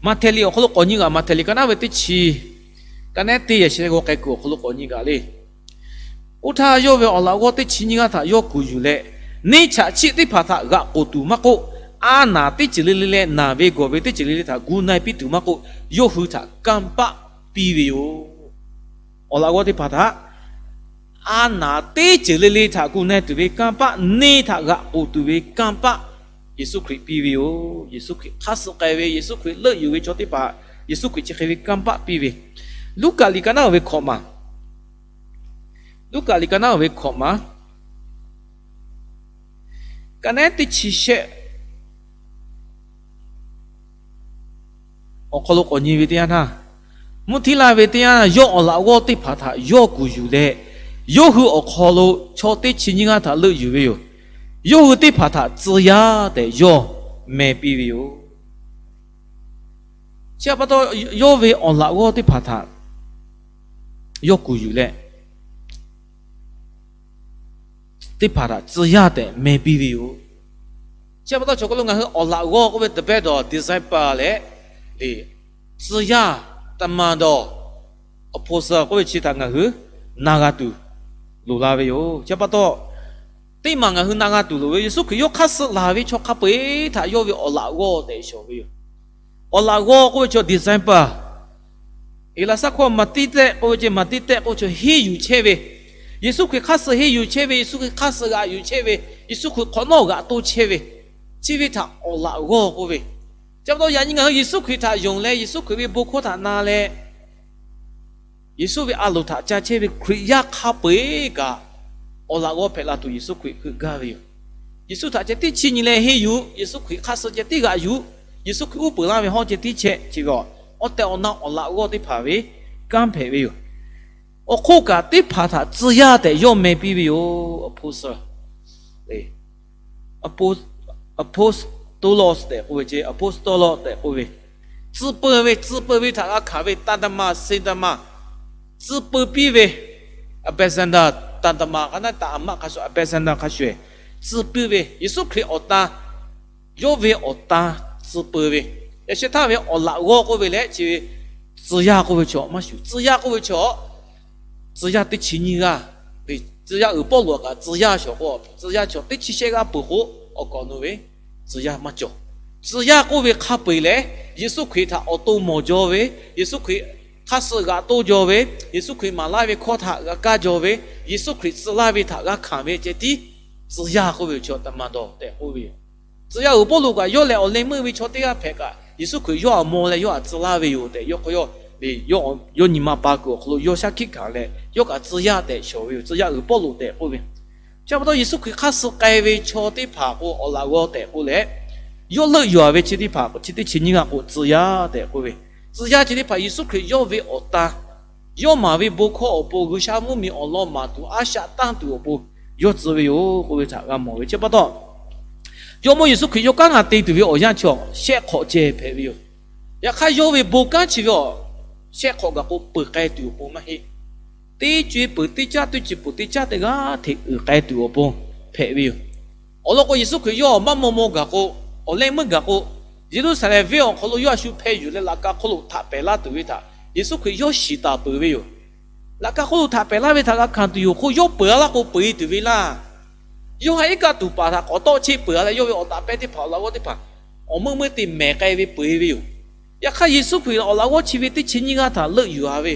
Maꞈhtehˍ liꞈ awˬ hk'aw lo k'awꞈ nyi g'aꞈ, Maꞈhtehˍ liꞈ ka naˉ ve teˇ chi, ka naˉ teˇ yaꞈ sheh g'aw k'ai kuiˬ awˬ hk'aw lo k'awꞈ nyi g'aꞈ le. Oˇ htaˇ yawˇ ve awˬ laꞈ g'awˇ teˇ chi nyiˇ g'aˇ htaꞈ yawˇ kuˬ yuˬ leh, neˇ chaꞈ chiˆ teˇ hpaˍ htaꞈ g'aꞈ k'oˍ tuˬ maˇ k'oˆ, a naˍ teˇ ceuˬ le le leh naˬ ve gawˬ ve teˇ ceuˬ le le htaꞈ gu na-e piˇ tuˬ maˇ k'oˆ, yawˇ hui htaꞈ kanˇ paˆ piˇ ve yoˬ. Awˬ laꞈ g'awˇ teˇ hpaˍ htaꞈ a naˍ teˇ ceuˬ le le htaꞈ gu na-e tuˬ ve kanˇ paˆ, neˇ htaꞈ g'aꞈ k'oˍ tuˬ ve kanˇ paˆ Yeˍsuˆ Hkriꞈ piˇ ve yoˬ. Yeˍsuˆ Hkriꞈ hk'aˇ suh k'ai ve, Yeˍsuˆ Hkriꞈ leuˆ yuˬ ve chaw teˇ hpaˍ Yeˍsuˆ Hkriꞈ chi hk'e ve kanˇ paˆ piˇ ve, Luˉkaꞈ liꞈ ka naˉ-oˬ ve hkawꞈ maˬ, Luˉkaꞈ liꞈ ka naˉ-oˬ ve hkawꞈ maˬ, ka naˉ teˇ chi shehˆ awˬ hk'aw lo k'awꞈ nyi ve teˇ yanˇ htaˇ, mvuhˇ htiˉ laˇ ve teˇ yanˇ yawˇ awˬ laꞈ g'awˇ teˇ hpaˍ htaꞈ yawˇ kuˬ yuˬ leh, yawˇ hui awˬ hk'aw lo chaw teˇ chi nyiˇ g'aˇ htaꞈ leuˆ yuˬ ve yoˬ. Yawˇ hui teˇ hpaˍ htaꞈ tcuh yaˇ tehꞈ yawˇ meh piˇ ve yoˬ. Chi pa taw, yawˇ ve awˬ laꞈ g'awˇ teˇ hpaˍ htaꞈ yawˇ kuˬ yuˬ leh, teˇ hpaˍ htaꞈ tcuh yaˇ tehꞈ meh piˇ ve yoˬ. Chi pa taw chaw hk'aw lo ngaˬ hui awˬ laꞈ g'awˇ k'oˆ ve the best of disciple leh, tcuh yaˇ, တမန်တော်, apostle k'oˆ ve chi htaꞈ ngaˬ hui na g'a tuˬ loˍ la ve yoˬ. Chi pa taw, teˇ maˬ ngaˬ hui na g'a tuˬ loˍ ve, Yeˍsuˆ Hkriꞈ yawˇ hk'aˇ suh laˬ ve chaw hk'a peu-eˬ htaꞈ yawˇ ve awˬ laꞈ g'awˇ tehꞈ shawˍ ve yoˬ. Awˬ laꞈ g'awˇ k'oˆ ve chaw disciple, Eˍlaˍsaˆ hkawˇ maˍtiˆtehˆ k'oˆ ve ceh, maˍtiˆtehˆ k'oˆ ve chaw henˇ yuˬ chehˇ ve, Yeˍsuˆ Hkriꞈ hk'aˇ suh henˇ yuˬ chehˇ ve, Yeˍsuˆ Hkriꞈ hk'aˇ suh g'aꞈ yuˬ chehˇ ve, Yeˍsuˆ Hkriꞈ hk'awꞈ nawˉ g'aꞈ to chehˇ ve, chi ve htaꞈ awˬ laꞈ g'awˇ k'oˆ ve. Chi pa taw yaꞈ nyi ngaˬ hui Yeˍsuˆ Hkriꞈ htaꞈ yonˍ leh, Yeˍsuˆ Hkriꞈ ve bon hkawˇ htaꞈ na leh, Yeˍsuˆ ve a loˍ htaꞈ ca chehˇ ve Hkriꞈ yaˇ hk'a peu-eˬ kaꞈ, awˬ laꞈ g'awˇ hpehꞈ la tuˬ Yeˍsuˆ Hkriꞈ heuˆ gaˇ ve yoˬ. Yeˍsuˆ htaꞈ ceh tiˉ chi nyi leh henˇ yuˬ, Yeˍsuˆ Hkriꞈ hk'aˇ suh ceh tiˉ g'aꞈ yuˬ, Yeˍsuˆ Hkriꞈ uˉ peunˍ laˇ ve hawˉ ceh tiˉ chehˇ, chi ve awˬ tehˬ awˬ na awˬ laꞈ g'awˇ teˇ hpaˍ ve kanˉ hpehꞈ ve yoˬ. Awˬ hk'oˆ kaꞈ teˇ hpaˍ htaꞈ tcuh yaˇ tehꞈ yawˇ meh piˇ ve yoˬ. Apostle, apostolos tehꞈ k'oˆ ve ceh, apostolos tehꞈ k'oˆ ve, tcuh peu ve, tcuh peu ve htaꞈ g'a hkanˍ ve သံတမန်, သံတမန်, tcuh peu piˇ ve, ambassador, သံတမန် hk'a naˉ taꞈ a maˆ hk'a shuˍ, ambassador hk'a shuˍ, tcuh piˇ ve Yeˍsuˆ Hkriꞈ awˬ tan, yawˇ ve awˬ tan tcuh peu ve, yaꞈ sheh htaˇ ve awˬ laꞈ g'awˇ k'oˆ ve leh chi ve tcuh yaˇ k'oˆ ve chaw maˇ shuˍ. Tcuh yaˇ k'oˆ ve chaw, tcuh yaˇ teˇ chi nyiˇ g'aˇ, tcuh yaˇ uiˍ Pawˇluꞈ kaꞈ tcuh yaˇ shawˍ k'o, tcuh yaˇ chaw teˇ chi shehˆ g'aˇ peuˬ k'o, awˬ kawꞈ nawˬ ve tcuh yaˇ maˇ cawˬ. Tcuh yaˇ k'oˆ ve hk'a peu-eˬ lehˬ, Yeˍsuˆ Hkriꞈ htaꞈ awˬ to mawˬ jaw ve, Yeˍsuˆ Hkriꞈ hk'aˇ suh g'aꞈ toˇ jaw ve, Yeˍsuˆ Hkriꞈ maˍ laˇ ve hkawˇ htaꞈ g'a kaˇ jaw ve, Yeˍsuˆ Hkriꞈ tcuh laˇ ve htaꞈ g'a hkanˍ ve ceh tiˉ tcuh yaˇ k'oˆ ve chaw သံတမန် tehꞈ k'oˆ ve yoˬ. Tcuh yaˇ uiˍ Pawˇluꞈ kaꞈ yawˇ lehˬ awˬ leh meuˇ ve chaw teˇ g'aˇ hpehꞈ kaꞈ, Yeˍsuˆ Hkriꞈ yawˇ htaꞈ mawˬ leh yawˇ htaꞈ tcuh laˇ ve yoˬ tehꞈ yawˇ hk'aw yawˇ, yawˇ nyi ma pa kuiˬ awˬ hk'aw lo yawˇ shaˉ hkiˆ hkanˍ leh yawˇ kaꞈ tcuh yaˇ tehꞈ shawˍ ve yoˬ. Tcuh yaˇ uiˍ Pawˇluꞈ tehꞈ k'oˆ ve. Chi pa taw Yeˍsuˆ Hkriꞈ hk'aˇ suh k'ai ve chaw teˇ hpaˍ k'o awˬ laꞈ g'awˇ tehꞈ k'oˆ leh, yawˇ leuˆ yuˬ-a ve chi teˇ hpaˍ, chi teˇ chi nyiˇ g'aˇ k'o tcuh yaˇ tehꞈ k'oˆ ve. Tcuh yaˇ chi teˇ hpaˍ Yeˍsuˆ Hkriꞈ yawˇ ve awˬ tan, yawˇ maˍ ve bon hkawˇ awˬ pon G'uiˬsha mvuhˇmiˬ awˬ lawn maˍ tuˬ a shaꞈ tanˇ tuˬ awˬ pon yawˇ tcuh ve yoˬ k'oˆ ve htaꞈ g'a mawˬ ve. Chi pa taw, Jawˇmawˇ Yeˍsuˆ Hkriꞈ yawˇ kanˉ g'a te tuˬ ve awˬ yanˇ chaw shehˆ hk'awꞈ ceh hpehꞈ ve yoˬ. Yaꞈ hk'aˇ yawˇ ve bon kanˉ chi ve awˬ shehˆ hk'awꞈ gaˬ k'o peuˬ k'ai tuˬ awˬ pon maˇ heˆ. Teˇ co-e peuˬ teˇ caˉ, teˇ co-e peuˬ teˇ caˉ teˇ g'aˇ hteꞈ uiˍ k'ai tuˬ awˬ pon hpehꞈ ve yoˬ. Awˬ lawn k'o, Yeˍsuˆ Hkriꞈ yawˇ maˇ maw maw gaˬ k'o, awˬ leh meuˇ gaˬ k'o, Yeˍruˆsaˍlehnˍ venˇ awˬ hk'aw lo yawˇ a shu hpeh yuˬ leh laꞈ ka hk'oˆ lo htaꞈ pehˬ laˇ tuˬ ve htaꞈ Yeˍsuˆ Hkriꞈ yawˇ shiˍ taˍ peuˬ ve yoˬ. Laꞈ ka hk'oˆ lo htaꞈ pehˬ laˇ ve htaꞈ g'a hkanˍ tuˬ yoˬ hk'oˆ, yawˇ peuˬ-a laˇ k'o peuˬ-e tuˬ ve laˇ. Yawˇ ha iˉ kaˆ tuˬ paˍ htaꞈ k'awꞈ tawˆ cheˆ peuˬ-a leh, yawˇ ve awˬ taˍ pehˇ teˇ hpaˍ awˬ laꞈ g'awˇ teˇ hpaˍ awˬ meuˇ meuˇ te mehˬ k'ai ve peuˬ-e ve yoˬ. Yaꞈ hk'aˇ, Yeˍsuˆ Hkriꞈ awˬ laꞈ g'awˇ chi ve teˇ chi nyiˇ g'aˇ htaꞈ leuˆ yuˬ-a ve,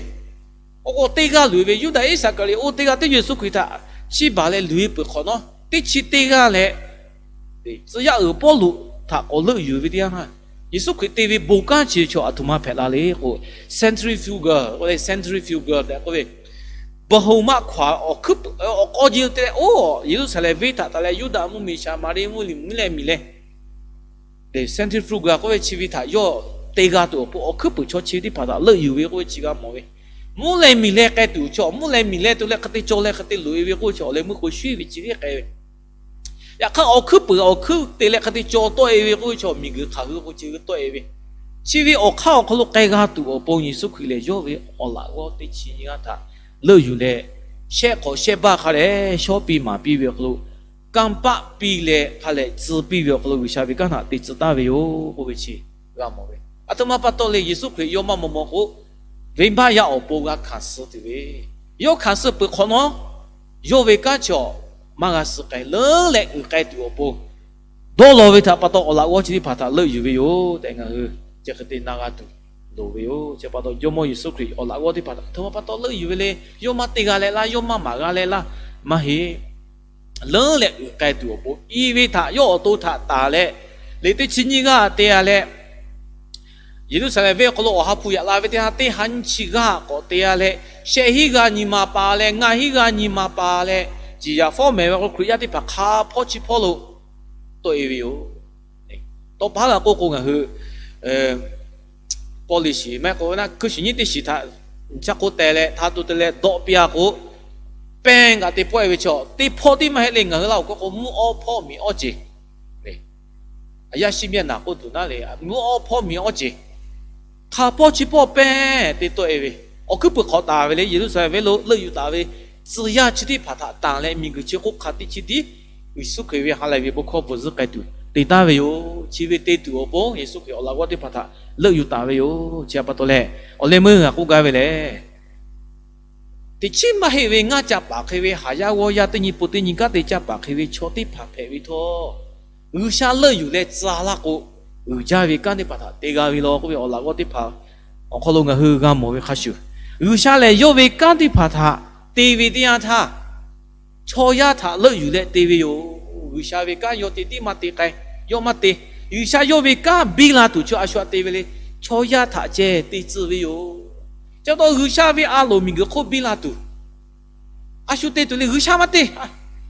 awˬ k'o teˇ g'aˇ loꞈ-e ve Yuˇdaꞈ Iˉsaˍkaˍriˍoˆ teˇ g'aˇ teˇ Yeˍsuˆ Hkriꞈ htaꞈ chiˇ baˬ leh loꞈ-e peuˬ hk'awꞈ nawˉ, teˇ chi teˇ g'aˇ leh tcuh yaˇ uiˍ Pawˇluꞈ htaꞈ k'awꞈ leuˆ yuˬ ve teˇ yanˇ htaˇ, Yeˍsuˆ Hkriꞈ te ve bon kanˉ chi chaw aˬ htoꞈ ma hpehꞈ la le k'o, centrifugal, centrifugal tehꞈ k'oˆ ve, ဗဟိုမခွါ awˬ hkuiˉ puiˍ awˬ k'aw ji te leh, oˇ Yeˍruˆsaˍlehnˍ venˇ htaꞈ taˍ leh Yuˇdaꞈ mvuhˇmiˬ, Saˍmaˍriˆ mvuhˇmiˬ, mvuhˇ leh miˬ leh centrifugal k'oˆ ve chi ve htaꞈ yawˇ te g'a tuˬ awˬ pon awˬ hkuiˉ puiˍ chaw chi ve teˇ hpaˍ htaꞈ leuˆ yuˬ ve k'oˆ ve chi g'a mawˬ ve. Mvuhˇ leh miˬ leh k'ai tuˬ chaw, mvuhˇ leh miˬ leh to leh hk'e te caw leh hk'e te loꞈ-e ve k'oˆ ve chaw awˬ leh meuˇ k'o shuˉ ve chi ve k'ai ve. Yaꞈ hk'aˇ, awˬ hkuiˉ puiˍ awˬ hkuiˉ te leh hk'e te caw tawˆ-e ve k'oˆ ve chaw miˬguiˬ hk'aˬ hui k'o chi ve tawˆ-e ve. Chi ve awˬ hk'aˇ awˬ hk'aw lo k'ai g'a tuˬ awˬ pon Yeˍsuˆ Hkriꞈ lehˬ yawˇ ve awˬ laꞈ g'awˇ teˇ chi nyiˇ g'aˇ htaꞈ leuˆ yuˬ leh, shehˆ hk'awꞈ shehˆ baˆ hk'a leh shawˉ piˇ maˍ piˇ ve awˬ hk'aw lo, kanˇ paˆ piˇ leh hk'a leh tcuh piˇ ve awˬ hk'aw lo G'uiˬsha ve kanˉ htaꞈ te tcuh taˍ ve yoˬ k'oˆ ve chi g'a mawˬ ve. Aˬ htoꞈ ma pa taw le, Yeˍsuˆ Hkriꞈ yawˇ maˇ maw maw k'o, venˇbaˆ yaˇ awˬ pon g'a hkanˍ suh tuˬ ve, yawˇ hkanˍ suh peuˬ hk'awꞈ nawˉ, yawˇ ve kanˉ chaw maˇ g'a suh k'ai leuˉ leh uiˍ k'ai tuˬ awˬ pon dawˇ law ve htaꞈ pa taw awˬ laꞈ g'awˇ chi teˇ hpaˍ htaꞈ leuˆ yuˬ ve yoˬ tehꞈ ngaˬ hui chi hk'e te na g'a tuˬ loˍ ve yoˬ. Chi pa taw Jawˇmawˇ Yeˍsuˆ Hkriꞈ awˬ laꞈ g'awˇ teˇ hpaˍ htaꞈ aˬ htoꞈ ma pa taw leuˆ yuˬ ve le, yawˇ maˇ te g'a leh laˇ, yawˇ maˇ maˍ g'a leh laˇ, maˇ heˆ. Leuˉ leh uiˍ k'ai tuˬ awˬ pon i ve htaꞈ yawˇ awˬ to htaꞈ taˍ leh, liꞈ teˇ chi nyiˇ g'aˇ te-a leh, Yeˍruˆsaˍlehnˍ venˇ awˬ hk'aw lo awˬ ha hpu yaꞈ la ve teˇ ha teˇ ha nyiˇ chi g'aˇ k'awꞈ te-a leh, shehˆ hinˉ g'aˇ nyi ma pa leh ngaˇ hinˉ g'aˇ nyi ma pa leh, ciˍ yaꞈ fawˉ mehˍ ve k'o Hkriꞈ yaˇ teˇ hpaˍ hk'a hpawˇ chi hpawˇ lo tawˆ-e ve yoˬ. Tawˇ pa g'a k'oˆ k'o ngaˬ hui policy maˇ heˆ k'o, hkuiˇ shiˍ nyiˇ teˇ shiˍ htaꞈ chaˇ k'oˆ teh leh htaꞈ to te leh dawˆ piˇ-a k'o, pehnˇ kaꞈ te pawˆ-e ve chaw teˇ hpawˇ tiˉ maˇ heˆ le. Ngaˬ hui laˇ awˬ hkawˇ k'o mvuhˇ awˇ hpawˇ miˬ awˇ ceˬ, a yaˇ shiˉ mehˆ naˍ k'oˆ tuˬ naˉ le, mvuhˇ awˇ hpawˇ miˬ awˇ ceˬ, hk'a hpawˇ chi hpawˇ pehnˇ te tawˆ-e ve Awˬ hkuiˉ peuˬ hk'awꞈ taˍ ve leh Yeˍruˆsaˍlehnˍ venˇ lo leuˆ yuˬ taˍ ve tcuh yaˇ chi teˇ hpaˍ htaꞈ tanˬ leh miˬguiˬ chi hk'oˆ hk'a teˇ chi tiˉ Yeˍsuˆ Hkriꞈ ve ha lehˬ ve bon hkawˇ bvuhˬ zuhˆ k'ai tuˬ te taˍ ve yoˬ. Chi ve te tuˬ awˬ pon Yeˍsuˆ Hkriꞈ awˬ laꞈ g'awˇ teˇ hpaˍ htaꞈ leuˆ yuˬ taˍ ve yoˬ. Chi a pa taw leh, awˬ leh meuˇ g'a k'oˆ gaˇ ve lehˬ, teꞈ chiˉ maˇ heˆ ve ngaˇ ca paˍ hk'e ve haˍ yaˇ g'awˇ yaˇ teˇ nyi pon teˇ nyi kanˉ te ca paˍ hk'e ve chaw teˇ hpaˍ hpehꞈ ve htawˇ, G'uiˬsha leuˆ yuˬ leh tcuh laˇ k'o, uiˍ jaˇ ve kanˉ teˇ hpaˍ htaꞈ te g'a ve law k'oˆ ve awˬ laꞈ g'awˇ teˇ hpaˍ awˬ hk'aw lo ngaˬ hui g'a mawˬ ve hk'a shuˍ, G'uiˬsha lehˬ yawˇ ve kanˉ teˇ hpaˍ htaꞈ te ve teˇ yanˇ htaˇ, chaw yaˇ htaꞈ leuˆ yuˬ leh te ve yoˬ. G'uiˬsha ve kanˉ yawˇ te tiˉ maˇ te k'ai, yawˇ maˇ te. G'uiˬsha yawˇ ve kanˉ biˇ la tuˬ chi a shu htaꞈ te ve le, chaw yaˇ htaꞈ ceh te tcuh ve yoˬ. Chi pa taw G'uiˬsha ve a loˍ miˬguiˬ hk'oˆ biˇ la tuˬ, a shu te tuˬ le, G'uiˬsha maˇ te.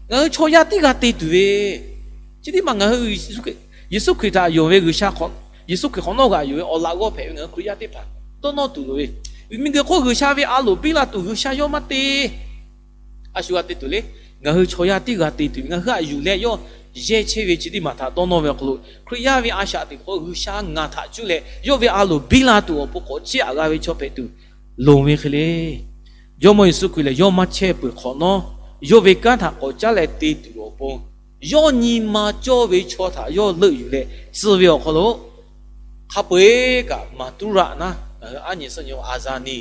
Ngaˬ hui chaw yaˇ tiˉ g'a te tuˬ ve, chi teˇ maˬ ngaˬ hui Yeˍsuˆ Hkriꞈ htaꞈ yonˍ ve G'uiˬsha, Yeˍsuˆ Hkriꞈ hk'awꞈ nawˉ g'aꞈ yuˬ ve awˬ laꞈ g'awˇ hpehꞈ ve ngaˬ hui Hkriꞈ yaˇ teˇ hpaˍ dawˇ nawˇ tuˬ loˍ ve, miˬguiˬ hk'oˆ G'uiˬsha ve a loˍ biˇ la tuˬ G'uiˬsha yawˇ maˇ te. A shu g'a te tuˬ le, ngaˬ hui chaw yaˇ tiˉ g'a te tuˬ ve, ngaˬ hui htaꞈ yuˬ leh yawˇ yehˇ chehˇ ve chi teˇ maˬ htaꞈ dawˇ nawˇ ve awˬ hk'aw lo, Hkriꞈ yaˇ ve a shaꞈ teꞈ hk'aw G'uiˬsha ngaˬ htaꞈ cuˇ leh yawˇ ve a loˍ biˇ la tuˬ awˬ pon k'awꞈ chiˇ aꞈ g'a ve chaw hpehꞈ tuˬ loˍ ve hk'e le. Jawˇmawˇ Yeˍsuˆ Hkriꞈ lehˬ yawˇ maˇ chehˇ peuˬ hk'awꞈ nawˉ, yawˇ ve kanˉ htaꞈ k'awꞈ caˉ leh te tuˬ awˬ pon, yawˇ nyi ma cawˇ ve chaw htaꞈ yawˇ leuˆ yuˬ leh tcuh ve awˬ hk'aw lo, hk'a peu-eˬ kaꞈ maˍ tuˉ raꞈ naˉ, ngaˬ hui aˉ nyi suhˉ nyi a za ni,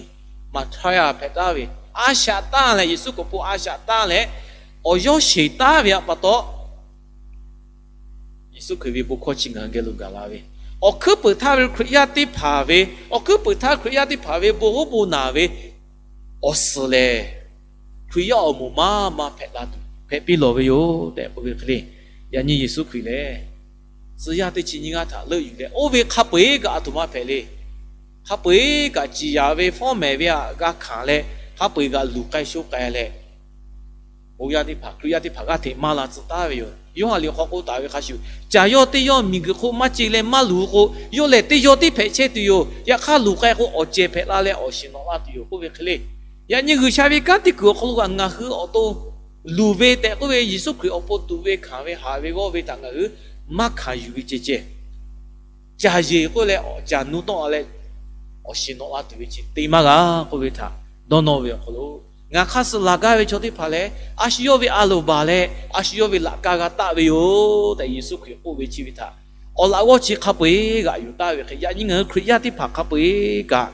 maˍ htaˇ a hpehꞈ taˍ ve, a shaꞈ tanˇ leh Yeˍsuˆ Hkriꞈ awˬ pon a shaꞈ tanˇ leh awˬ yawˇ sheˍ taˍ ve a pa taw, Yeˍsuˆ Hkriꞈ ve bon hkawˇ chi ngaˬ hui geh lo gaˬ la ve, awˬ hkuiˉ peuˬ htaˇ ve Hkriꞈ yaˇ teˇ hpaˍ ve, awˬ hkuiˉ peuˬ htaˇ Hkriꞈ yaˇ teˇ hpaˍ ve bon g'awˇ bon naˬ ve awˬ suhˍ lehˬ, Hkriꞈ yaˇ awˬ moˍ maˇ maˇ hpehꞈ la tuˬ hpehꞈ piˇ lawˬ ve yoˬ tehꞈ k'oˆ ve hk'e le. Yaꞈ nyi Yeˍsuˆ Hkriꞈ lehˬ, tcuh yaˇ teˇ chi nyiˇ g'aˇ htaꞈ leuˆ yuˬ leh oˇ ve hk'a peu-eˬ kaꞈ a htoꞈ ma hpehꞈ le. Hk'a peu-eˬ kaꞈ ciˍ yanˍ ve fawˉ mehˍ ve htaꞈ g'a hkanˍ leh, hk'a peu-eˬ kaꞈ luˬ k'ai sho k'ai leh, bon yaˇ teˇ hpaˍ, Hkriꞈ yaˇ teˇ hpaˍ g'aˇ hteꞈ maˇ la tcuh taˍ ve yoˬ. Yoˇhanˬ liꞈ hk'aw k'oˆ taˍ ve hk'a shuˍ, caˬ yawˇ teˇ yawˇ miˬguiˬ hk'oˆ maˇ ce leh maˇ luˬ k'o, yawˇ lehˬ teˇ yawˇ tiˉ hpehꞈ chehˇ tuˬ yoˬ. Yaꞈ hk'aˇ luˬ k'ai k'o, awˬ cehˬ hpehꞈ la leh awˬ shiˍ nawꞈ la tuˬ yoˬ k'oˆ ve hk'e le. Yaꞈ nyi G'uiˬsha ve kanˉ teˇ kuiˬ awˬ hk'aw lo kaꞈ ngaˬ hui awˬ to luˬ ve tehꞈ k'oˆ ve, Yeˍsuˆ Hkriꞈ awˬ pon tuꞈ ve hkanˍ ve haꞈ ve g'awˇ ve htaꞈ ngaˬ hui maˇ hkanˍ yuˬ ve ceh ceh, caˬ yeˬ k'oˆ leh caˬ nu tawˆ la leh awˬ shiˍ nawꞈ la tuˬ ve chi te maˇ g'a k'oˆ ve htaꞈ dawˇ nawˇ ve awˬ hk'aw lo, ngaˬ hk'aˇ suh laˬ gaˇ ve chaw teˇ hpaˍ lehˬ, a shu yawˇ ve a loˍ baˬ leh a shu yawˇ ve laꞈ ka g'a taˆ ve yoˬ tehꞈ Yeˍsuˆ Hkriꞈ k'oˆ ve chi ve htaꞈ awˬ laꞈ g'awˇ chi hk'a peu-eˬ g'aꞈ yuˬ taˍ ve hk'e, yaꞈ nyi ngaˬ hui Hkriꞈ yaˇ teˇ hpaˍ hk'a peu-eˬ kaꞈ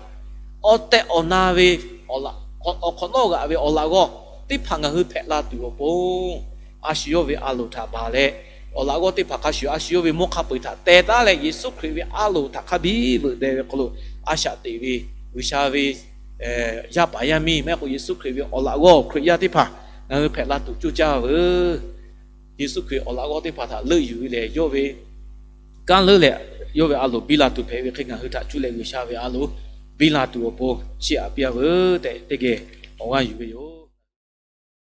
awˬ tehˬ awˬ na ve awˬ hk'awꞈ nawˉ g'aꞈ ve awˬ laꞈ g'awˇ teˇ hpaˍ ngaˬ hui hpehꞈ la tuˬ awˬ pon, a shu yawˇ ve a loˍ htaꞈ baˬ leh, awˬ laꞈ g'awˇ teˇ hpaˍ hk'a shuˍ a shu yawˇ ve mawˇ hk'a peu-eˬ htaꞈ teh taˉ leh Yeˍsuˆ Hkriꞈ ve a loˍ htaꞈ hk'a biˇ veuꞈ deh ve hk'aw lo, a shaꞈ teꞈ ve G'uiˬsha ve yaˇ paˍ yaˇ miˇ maˇ heˆ k'o Yeˍsuˆ Hkriꞈ ve awˬ laꞈ g'awˇ Hkriꞈ yaˇ teˇ hpaˍ ngaˬ hui hpehꞈ la tuˬ coˇ caˇ veuˬ. Yeˍsuˆ Hkriꞈ awˬ laꞈ g'awˇ teˇ hpaˍ htaꞈ leuˆ yuˬ ve lehˬ, yawˇ ve kanˉ leuˉ leh yawˇ ve a loˍ biˇ la tuˬ hpehꞈ ve hk'e ngaˬ hui htaꞈ cuˇ leh G'uiˬsha ve a loˍ biˇ la tuˬ awˬ pon chiˇ aꞈ piˇ-a veuˬ tehꞈ teˇ geh awˬ g'aˇ yuˬ ve yoˬ.